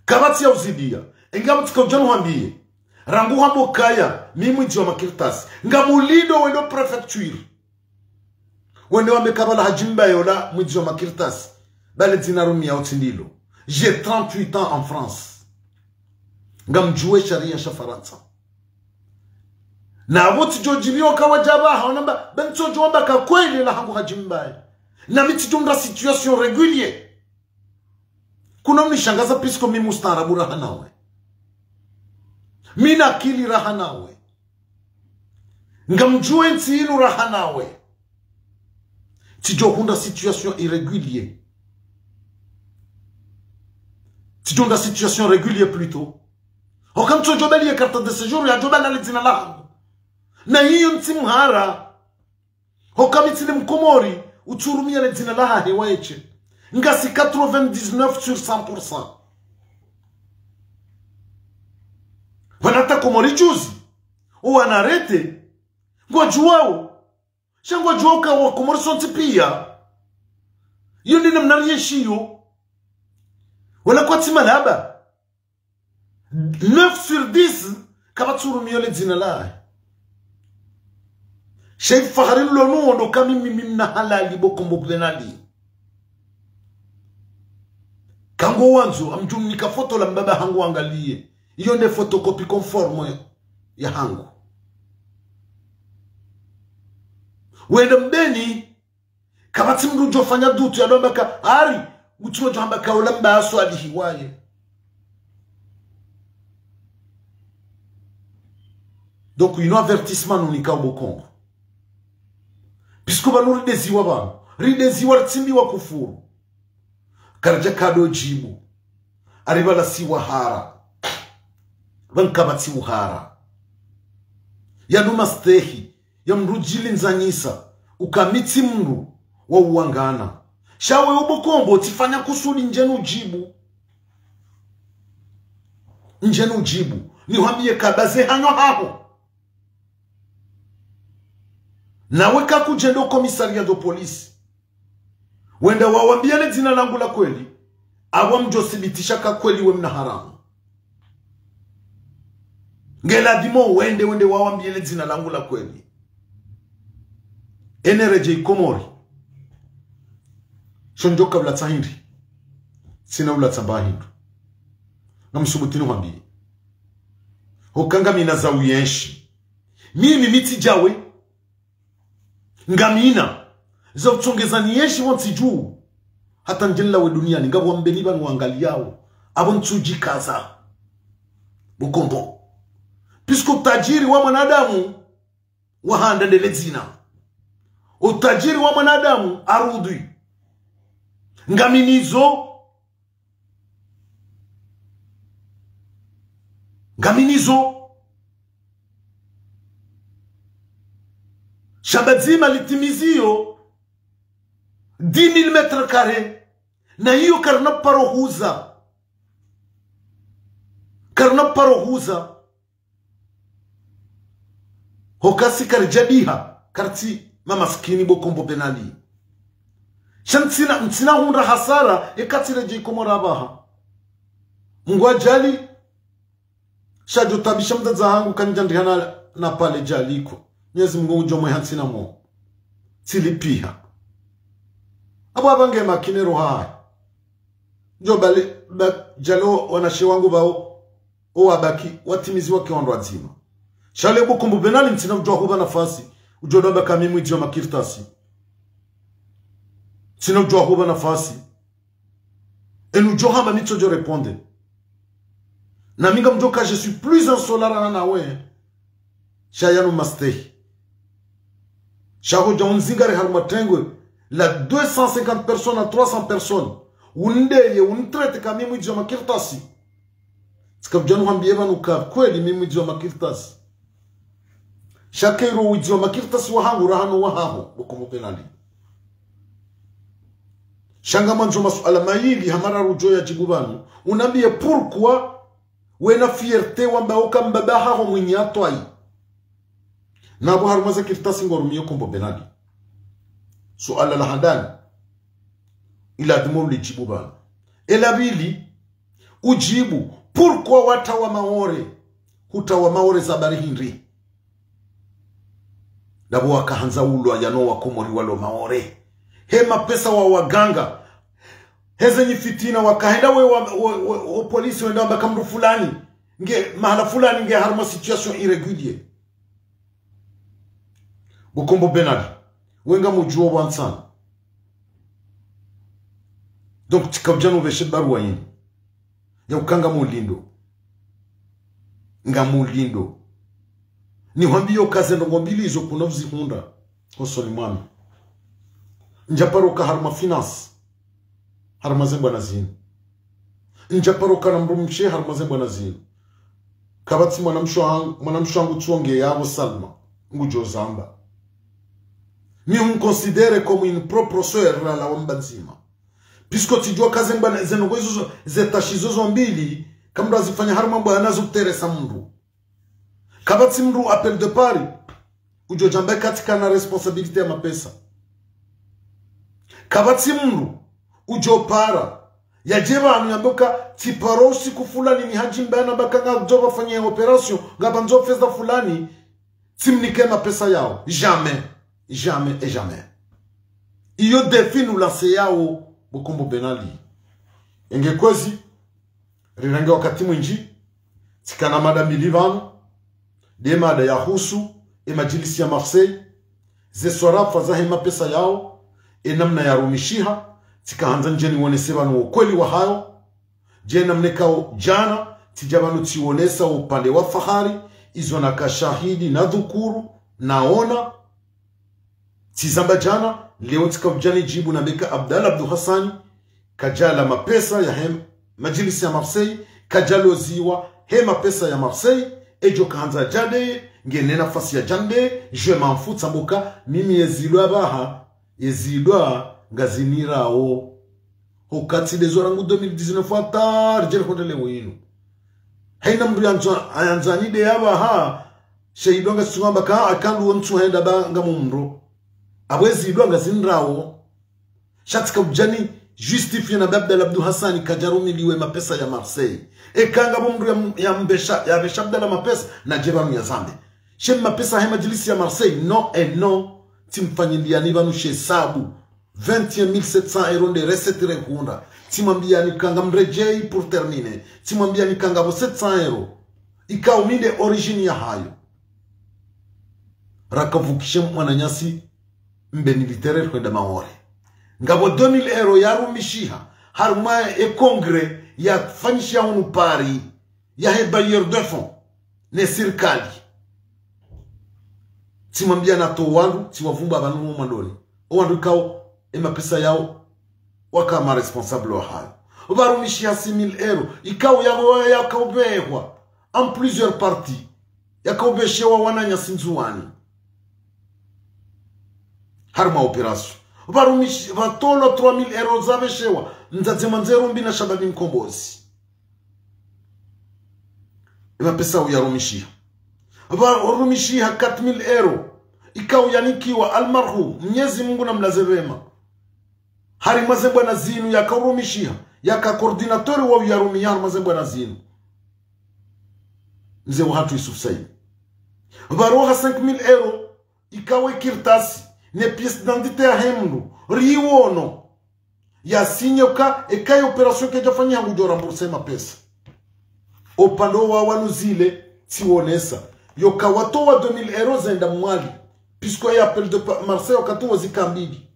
Kapvatsi ya uzidiya. Enga mtsika udjanu hwambiye. Rangu hwambo kaya, mi mwidzi wa makartasi. Ngamulindo wendo préfecture. Wende wambe ka pvala Hadji Mbaye ola mwidzi wa makartasi. Bale dzina rumi ya utsindilo. J'ai trente-huit ans en France. Ngamdjuwe sharia sha Farantsa. Na pvo tsidjo djibiwa ka wadja pvaha, wanamba, ben tsodjo wamba ka kweli la hangu Hadji Mbaye. Na mi tsidjo nda situation régulière. Kuna mnishangaza puisque mi mustaarabu raha nawe. Mi na akili raha nawe. Ngamdjuwe ntsi inu raha nawe. Tsidjo hundra situation irrégulier. Tsidjo hundra situation régulier plutôt. Hoka mtsodjo bali ye carte de séjour yadjo bala le dzina lahangu. Na iyo ntsi mhara. Hoka mi tsi le Mkomori, utsurumia le dzina lahahe waye she. Ngasi quatre-vingt-dix-neuf sur cent pour cent. Pvanu hata Komori juzi, owana arrêté, ngwadjuwao. Sha ngwadjuwao ka Wakomori sontsi pia. Iyo nde namna rienshiyo. Wala kwatsi malaba. Neuf sur dix, kapvatsurumio le dzina lahe. Sha ifahari lilo nuwo ndo ka mimi, mimi mna halali bo Kombo Ben Ali. Ka ngwandzo, ngamdjo mnika foto la mbaba hangu wangaliye. Iyo nde photocopie conforme yahangu. Wende mbeni, kapvatsi mndru udjo fanya doute yadjo amba ka hari, utsi wadjo amba ka ola mba aswalihi waye. Donc, inu avertissement nunikao bo Kombo. Puisque pvanu rideziwa pvanu. Rideziwa ritsimbiwa kufuru. Karidja kado djibu. Ari pvala si wahara. Pvanu kapvatsi uhara. Yanu mastehi. Ya mndru udjilindzanyisa, uka mi tsi mndru wa uwangana. Sha we bo Kombo, tsifanya kusudi ndjenu djibu. Ndjenu djibu. Nihwambiye ka baze hanyo haho. Nawe ka kudjenda o commissariat de police. Wende wawambiye le dzina langu la kweli, apvo mdjo thibitisha ka kweli we mna haramu. Nge ladhimu wende, wende wawambiye le dzina langu la kweli. Ene redjeyi Komori. Sho ndjo ka ulatsa hindri. Tsina ulatsa mba hindru. Ngamsubutu nihwambiye. Hoka ngamina za uyenshi. Mimi mi tsi djawe. Ngamina za utsongeza niyenshi pvontsi dju. Hata ndjeni lawe duniani, ngapvo wambeni pvanu wangaliyao. Apvo ntsudjikaza. Bo Kombo. Puisque utadjiri wa mwanadamu, wahanda nde le dzina. Utadjiri wa mwanadamu, arudhi. Ngaminizo. Ngaminizo. Shamba dzima litimiziyo dix mille mètres carrés. Na iyo karina paro huza. Karina paro huza. Hoka si karidjadiha, karitsi mamasikini bo Kombo Ben Ali. Sha ntsina, ntsina hundra hasara, eka tsiredjeyi Komori apvaha. Mngu adjali, sha djo tabisha mdzadze hangu kandjandihana na pvale djali ko. Mwenyezi Mngu udjo mweha ntsina mo. Tsilipiha. Apvo apva nge makine roha hahe. Djo bale, ba, djalo wanashe wangu pvao. Owabaki, watimizi wake wandru wadzima. Sha le bo Kombo Ben Ali ntsina udjuwa hupva nafasi, udjo damba ka mi mwidzi wa makartasi. Ntsina udjuwa hupva nafasi. Enu djo hamba mi tsodjo répondre. Na mi ngamdjo ka je suis plus insolent raha nawe. Sha yanu mastehi. Sha hodja unzingare harumwa tengwe la deux cent cinquante personnes à trois cents personnes. Undeye, unitraite ka mi mwidzi wa makartasi. Tsika udja nuhambiye pvanu ka kweli mi mwidzi wa makartasi. Sha kayiri widzi wa makartasi wahangu raha no wahaho, bo Kombo Ben Ali. Sha ngamwandzo masuala mayili hama raru djo yadjibu pvanu. Unambiye pourquoi wena fierté wamba uka mbaba haho mwinyi atwayi. Na apvo harumwa ze kartasi ngorumiyo Kombo Ben Ali. Suala la handani. Iladhimu ulidjibu pvanu. Ela pvili, udjibu, pourquoi watawa Maore? Hutawa Maore za bari hindri? Ndapvo wakahandza ulwa yano Wakomori walo Maore. He mapesa wa waganga. Heze nyi fitina wakahenda we wa, we, we, o polisi wenda wamba ka mndru fulani. Nge mahala fulani nge harumwa situation irrégulière. Bo Kombo Ben Ali. Wenga mudjuwo bwantsana. Donc, tsika udja nupveshe baruwa yini. Ya uka ngamlindo. Ngamlindo. Nihwambiyo ka ze ndrongoo mbili izo kuna uzihundra hosoni mwami. Ndjaparo ka harumwa finance, harumwa ze mbwana zinu. Ndjaparo ka na mdrumshe harumwa ze mbwana zinu. Kapvatsi mwanamshe wa-, mwanamshe wangu tsonge yapvo Salma, ngudjo zamba. Mi hum considère comme une propre sœur la, la wamba ndzima. Puisque tsidjua ka ze mbwana, ze ndrongoo izo zo, ze tâche izo zo mbili, ka mdru azifanya harumwa mbwana zo teresa mdru. Kapvatsi mdru appel de Paris, udjo djamba ka tsikana responsabilité ya mapesa. Kapvatsi mdru udjo para yadje pvanu yambe ka tsiparo usiku fulani ni hadji mbana baka ngadjo pvafanya opération, ngapvandzo feza fulani, tsimnike mapesa yao. Jamais. Jamais et jamais. Iyo défi nu lancé yao bo Kombo Ben Ali. Enge kwezi, rirenge wakati mwindji, tsikana mada mbili pvanu, nde mada yahusu e madjilisi ya Marseille, ze swarafa zahe mapesa yao, e namna yarumishiha, tsikahandza ndje niwonese pvanu wo kweli wahayo, dje namna ikao djana, tsidja pvanu tsiwonesa wo upande wa Fahari, izo naka shahidi na dhukuru, naona, tsizamba djana, leo tsika udja nidjibu nambe ka Abdallah Abdou Hassani, kadjala mapesa yahe madjilisi ya Marseille, kadjaloziwa he mapesa ya Marseille, edjo kahandza djadeye, ngena nafasi ya djandeye, je m'en fous, tsambuka, mimi yezilwa pvaha, yezilwa ngazinirao. Hukati ndezo rangu deux mille dix-neuf hata ridjele hondre leo inu. Haina mdru yandzo, yandzo anide yapvaha, sha idwa ngasi tsungamba ka akandu wontsu henda ba ngamumro. Apvo ezilwa ngazinirao. Sha tsika udja ni justifié na Abdallah Abdou Hassani kadjarumiliwe mapesa ya Marseille. Eka ngapvo mdru ya, ya mbesha, ya besha Abdallah mapesa, nadje pvanu yazambe. She mapesa he madjilisi ya Marseille, non et non. Tsimfanyiliyani pvanu she sabu. Vingt et un mille sept cents euros nde recette rehundra. Tsimwambiyani ka ngamredjeyi pour terminer. Tsimwambiyani ka ngapvo sept cents euros. Ikao mi nde origine yahayo. Rakapvukishe mwananyasi Mbeni Literal hwenda Maore. Ngapvo deux mille euros yarumishiha, harumwa e congrès yafanyishiha hunu Paris, yahe bailleurs de fonds, ne sirikali. Tsimwambiya natowe wandru, tsiwavumbuwa pvanu mwandoni. O wandru ikao, e mapesa yao, waka ma responsable wahayo. Pvarumishiha six mille euros, ikao ya, yakaubehwa, en plusieurs parties. Yakaubeshewa wananyasi Ndzuwani. Harumwa opération. Pvarumishi-, pvatolwa trois mille euros zabeshewa, Mdzadze Mwandzero Mbi na Shababi Mkombozi. E mapesa uyarumishiha. Pvarumishiha quatre mille euros. Ikao yanikiwa almarhum, Mnyezi Mungu namlaze pvema. Harimwa ze mbwana zinu yakaurumishiha, yaka coordinateur wa uyarumiya harimwa ze mbwana zinu. Mze wahatru Yusuf Said. Pvaroha cinq mille euros, ikao e kartasi, ne pièce d'identité yahe mndru, riwono. Yasinye uka, eka ye opération kayidjafanyiha ngudjo rembourser mapesa. Opvandre wa wanu zile, tsiwonesa. Yoka watowa deux mille euros zenda Mwali. Puisque ye appel de Pa-, Marseille wakatowa zika mbili.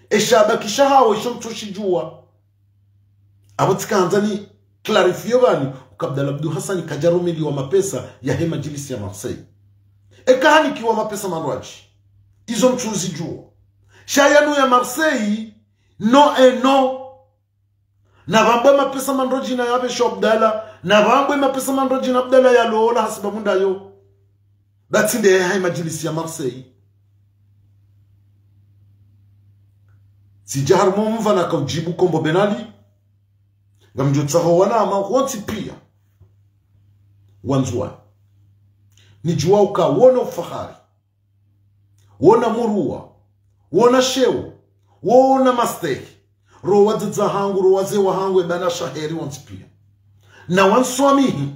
Eshabakisha hawo, isho ntsoshidjuwa. Apvo tsikahandza ni clarifier pvanu, uka Abdallah Abdou Hassani kadjarumiliwa mapesa yahe madjilisi ya Marseille. Eka hanikiwa mapesa mandrwadji. Izo ntsuzidjuwa. Sha yanu ya Marseille, non et non. Napvambwe mapesa mandrwadji na yabesho Abdallah, napvambwe mapesa mandrwadji na Abdallah yalola hasibabu ndayo. Ba tsi nde yahe madjilisi ya Marseille. Tsidja harimwa mva nakaudjibu Kombo Ben Ali. Ngamdjotsaho wanama wontsi piya. Wandzuwani. Nidjuwa uka wona ufahari. Wona muruwa, wona sheo, wona mastehi, ro wadzadze hangu, ro wazee wahangu, e bana shaheri wontsi piya. Na wanswamihi,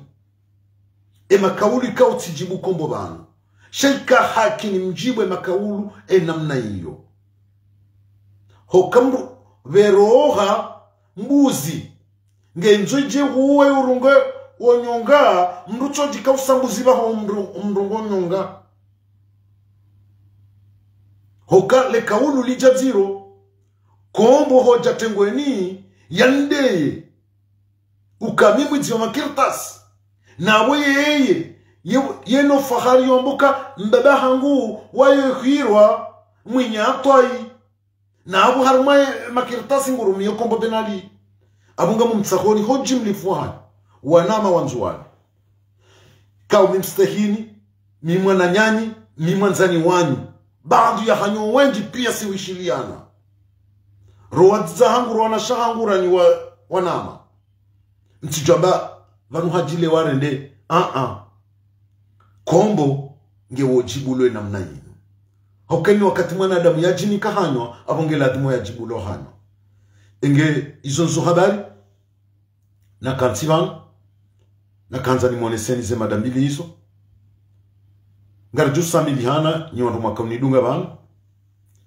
e makaulu ikao tsidjibu Kombo pvanu. Sha ika haki nimdjibu e makaulu e namna iyo. Hoka mndru pveroha mbuzi, ngendzo idje huwe urunge wo nyonga, mndru tsodjika usa mbuzi pvaho mndru, mndru ngo nyonga. Hoka le kaulu lidja dziro, Kombo hodja tengweni, yandeye. Uka mi mwidzi wa makartasi. Na apvo yeye, ye, ye no fahari yomboka mbaba hangu waye hirwa mwinya atwayi. Na apvo harumwa ye makartasi ngurumiyo Kombo Ben Ali. Apvo ngamumtsahoni ho jimlifu hanyu. Wanama wa Ndzuwani. Kawu mi mstehini, mi mwananyanyu, mi mwandzani wanyu. Baadhwi ya hanyu wendji piya siwishiliana. Ro wadzadze hangu, ro wanashe hangu, ranyi wa, wanama. Ntsidjwamba pvanu hadjile warende, a-a. Kombo nge wodjibulwe namna yinu. Hauka ni wakati mwanadamu yadjinika hanyo, apvo nge ladhimu yadjibulwe hanyo. Enge izo ndzo habari, nakantsi pvanu, nakandza nimoneseni ze mada mbili izo. Ngaridjo samilihana, nyi wandru mwaka unidunga pvanu.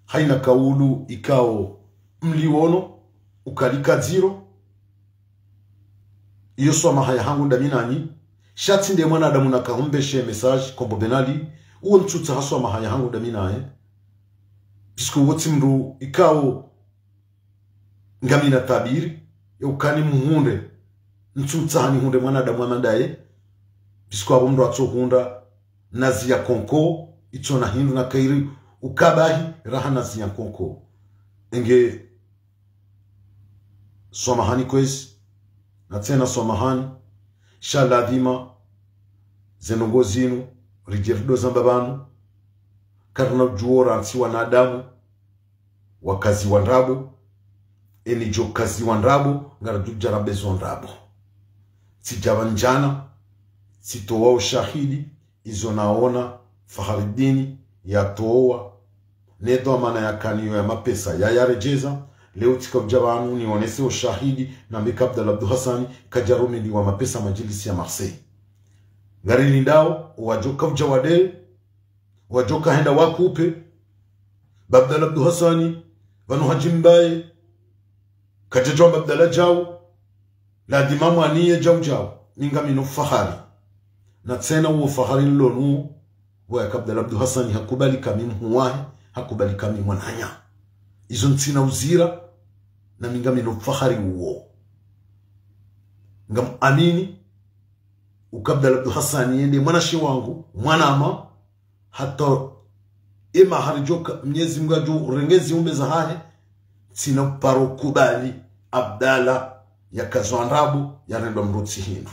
Hayina kaulu ikao mliwono, uka li kadziro. Iyo swamaha ya hangu ndami nanyi. Sha tsi nde mwanadamu nakahumbeshe message Kombo Ben Ali, uwo ntsutsaha swamaha ya hangu ndami naye. Puisque uwo tsi mndru ikao ngamina tabiri, ye uka ni muhundre, ntsutsaha nihundre mwanadamu hama ndaye, puisque apvo mndru atsohundra nazi ya konko, itsona hindru na kairi ukabahi raha nazi ya konko. Enge, swamahani kwezi, na tsena swamahani, sha ladhima, ze ndrongoo zinu, ridje rido zamba pvanu, karina udjuwo rantsi wanadamu, wakaziwa ndrabo, eni djo kaziwa ndrabo, ngaridjo djarabezo ndrabo. Tsidja pvanu djana, tsitowa ushahidi, izo naona, Faharidini, yatowa, ne dhwamana yakaniyo ya mapesa, yayaredjeza, leo tsika udja pvanu, nionese ushahidi, nambe ka Abdallah Abdou Hassani, kadjarumiliwa mapesa madjilisi ya Marseille. Ngarilindao, wadjoka udja wade, wadjoka henda wakupe, ba Abdallah Abdou Hassani, pvanu hadjimbaye, kadjadjwamba Abdallah djau, ladhima mwaniye djau djau, mi ngamino fahari. Na tsena uwo fahari nlonu, waya ka Abdallah Abdou Hassani hakubali ka mi mhuu wahe, hakubali ka mi mwananya. Izo ntsina uzira, na mi ngamino fahari uwo. Ngam amini, uka Abdallah Abdou Hassani yende mwanashe wangu, mwanama, hata ema haridjoka, Mnyezi Mngu adjo urenge ziumbe zahahe, tsina paro kubali Abdallah yakazwa ndrabo, yarendwa mndru tsi hindru.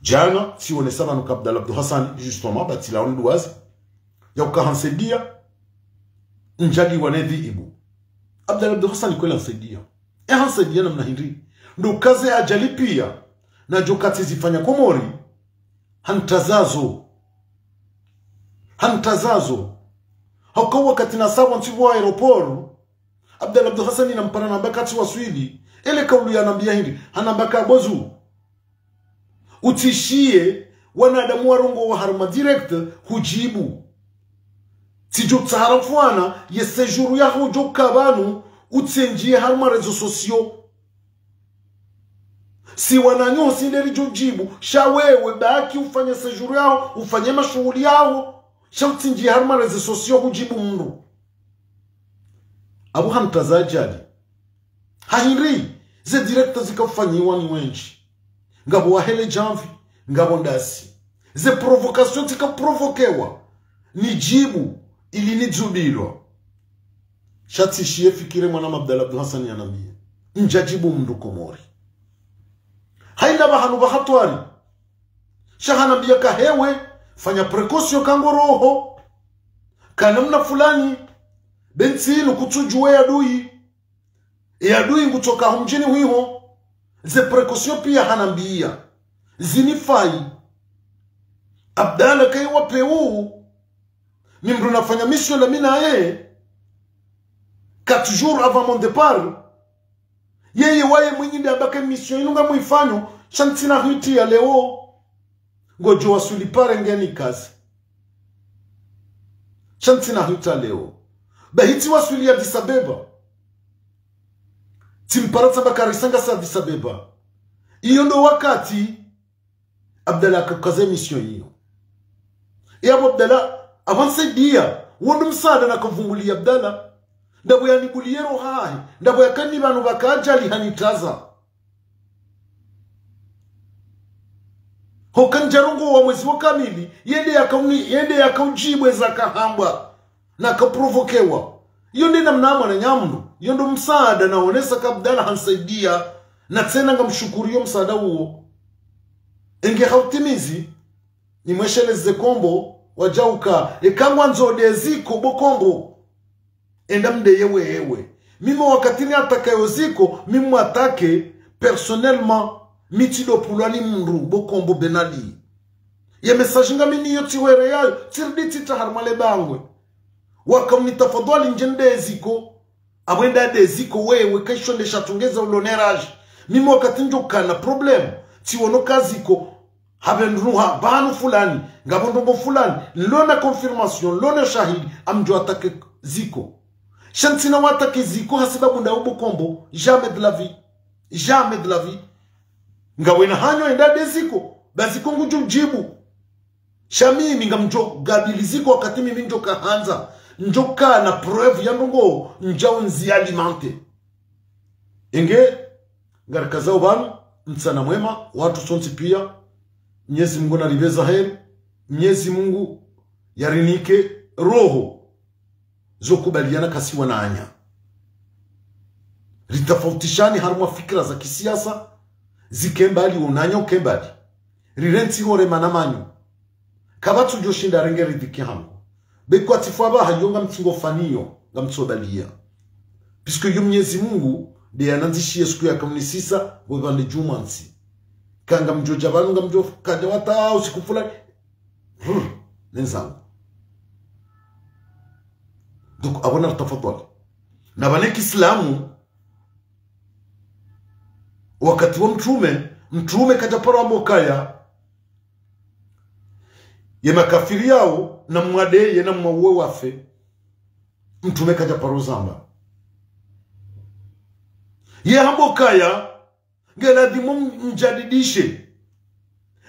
Djana, tsionesa pvanu ka Abdallah Abdou Hassani, justement, batila on duwazi, ya uka hansaidia, ndjaliwa ne dhiibu. Abdallah Abdou Hassani kweli hansaidia. E hansaidia namna hindri. Ndo uka ze ajali piya, nadjo katsi zifanya Komori, hantazazo. Hantazazo. Hauka wakati nasapvo ntsi pvo aéroport, Abdallah Abdou Hassani nampara namba katsi waswili. Ele kaulu yanambiya hindri, hanamba ka Bozu, utsishiye wanadamu warongowa harumwa direct hudjibu. Tsidjo tsaha ra mfwana ye séjour yaho udjo ka pvanu, utsendjiye harumwa réseaux sociaux. Si wananyaho si nde ridjo djibu, sha wewe baki ufanye séjour yaho, ufanye mashuhuli yaho, sha utsindjiye harumwa réseaux sociaux hudjibu mndru. Apvo hantaza ajali. Ha hindri, ze direct zika ufanyiwa ni wendji. Ngapvo wahele djamvi, ngapvo ndasi. Ze provocation zika provoquewa, nidjibu, ili nidzubilwa. Sha tsishiye fikire mwana Abdallah Abdou Hassani yanambiye, ndjadjibu mndru Komori. Hayina pvahanu pva hatwari. Sha hanambiya ka hewe, fanya précaution ka ngo roho. Ka namna fulani, be ntsi inu kutsudjuwa ye adui. Ye adui ngutsoka ho mdjini hwiho. Ze précaution piya hanambiya. Zinifayi. Abdallah kayi wa peu. Mi mndru nafanya mission na mi naye. Quatre jours avant mon départ. Yeye waye mwinyi nde amba ka mission inu ngamwifanyo, sha ntsina hitiya leo. Ngodjo waswili pare ngeni kazi. Sha ntsina hitiya leo. Ba hitsi waswili ya Addis Abeba. Tsimpara tsamba ka risa ngasi Addis Abeba. Iyo ndo wakati Abdallah akaza mission iyo. Yapvo Abdallah, apvo nsaidiya, wo ndo msaada nakavumbuliya Abdallah. Ndapvo yanibuliye roho yahe, ndapvo yakani pvanu pvaka ajali hanitaza. Hoka ndjarongowa mwezi wa kamili, yende yakauni, yende yakaudjibu eza kahambwa, na kaprovokewa. Iyo nde namna mwananya mndru, iyo ndo msaada naonesa ka Abdallah hansaidia, na tsena ngamshukuriyo msaada uwo. Enge hautimizi, nimwesheleze kombo, wadjauka, eka ngwandzo de Ziko bo kombo. Enda mdeye wewe. Mimi wakati ni ataka yo Ziko, mimi mwatake personnellement, mi tsidopvulwa ni mndru, bo kombo Ben Ali. Ye message ngami niyo tsiwere yayo, tsiridi tsitra harumwa le bangwe. Waka mnitafadhwali ndje nde Ziko. Abwe nda de Ziko wewe, kaisho nde shatungeza uloneraji. Mimi wakati ndjo kana problème, tsiwono ka Ziko, habe ndruha, pvanu fulani, ngapvo ndrongo fulani, nlona confirmation, nlona shahidi, amdjo atake Ziko. Sha ntsina watake Ziko hasibabu nda ubo kombo, jamais de la vie. Jamais de la vie. Ngawena hanyo enda de Ziko, ba Ziko ngudjo djibu. Sha mimi ngamdjo gabili Ziko wakati mimi ndjo kahandza, ndjo kana preuve ya ndrongo, ndjao nzi alimente. Enge, ngarikazao pvanu, mtsana mwema, watru sontsi pia, Mnyezi Mungu naripve za heri, Mnyezi Mungu yarinike roho zo kubaliana kasi wananya. Ritafautishani harumwa fikira za kisiasa, zike mbali, unanya uke mbali. Rirentsi hore mana manyo. Kapvatsu djo shinda renge ridhiki hangu. Be kwatsi fwa pvaha yo ngamtsingo faniyo, ngamtsobalia. Puisque yo Mnyezi Mungu, nde yanandzishiye siku ya kaunisisa, we pvande djumwa ntsi. Ka ngamdjo dja pvanu, ngamdjo kadja wata usiku fulani. Hmm, nenzangu. Donc, abona tafadhali. Na pvane kiislamu, wakati wa mtrume, mtrume kadja paro amba ukaya, ye makafiri yao, na mwade, ye na mwauwe wafe. Mtrume kadja paro zamba. Ye hamba ukaya, nge ladhimu mjadidishe,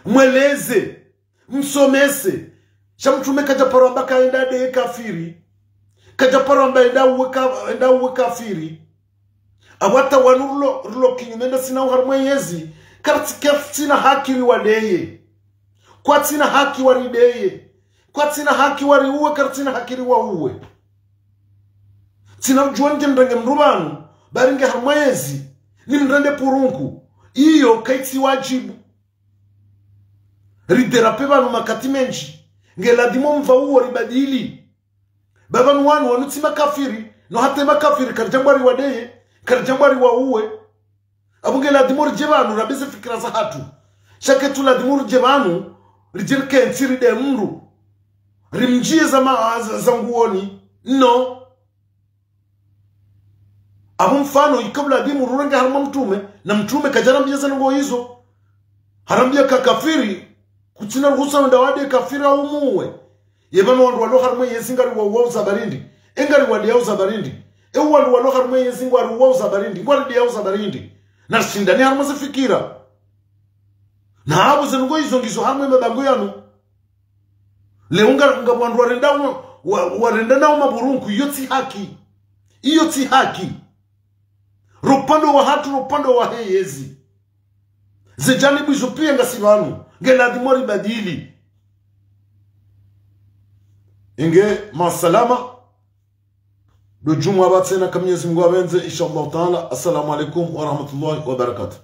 mweleze, msomese. Sha mtrume kadja paro amba ka enda de kafiri. Kadja paro amba enda uwe ka-, enda uwe kafiri. Apvo hata wanu rilo, rilo kinyume nda sina uharumwa yezi. Kartsi-, kartsina haki riwadeye. Kwatsina haki warideye. Kwatsina haki wariuwe, kartsina haki riwauwe. Tsina udjuwa ndje mrenge mndru pvanu, ba ringe harumwa yezi, nimrende purunku. Iyo kaitsi wadjibu. Ridérape pvanu makati mendji. Nge ladhimu mva uwo ribadili. Ba pvanu wanu wanu tsi makafiri, no hata makafiri, karidjambwa riwadeye, karidjambwa riwauwe. Apvo nge ladhimu ridje pvanu, rabeze fikira za hatru. Sha ketsu ladhimu ridje pvanu, ridje rikentsi ride mndru. Rimdjiye za ma-, za, za nguoni. No. Apvo mfano, ika ladhimu rurenge harumwa mtrume, na mtrume kadja rambiya za ndrongo izo. Harambiya ka kafiri, kutsina ruhusa wenda wade kafiri au umuwe. Ye pvanu wandru walo harumwa yezi ngariwauwao za barindi. E ngariwadeyao za barindi. E wandru walo harumwa yezi ngwariuwao za barindi. Ngwarideyao za barindi. Na rishindani harumwa ze fikira. Na apvo ze ndrongo izo ngizo harumwa mabango yanu. Leo nga, nga wandru warenda wa, wa, warenda nao mapurunku, iyo tsi haki. Iyo tsi haki. Ropvandre wa hatru, ropvandre wa he yezi. Ze janibu izo pia ngasi pvanu, nge ladhimu ribadili. Inge, masalama. Ndo djumwa pvatsena ka Mnyezi Mungu apvendze, insha Allah Taala. Assalamu alaikum wa rahmatullahi wa barakatuh.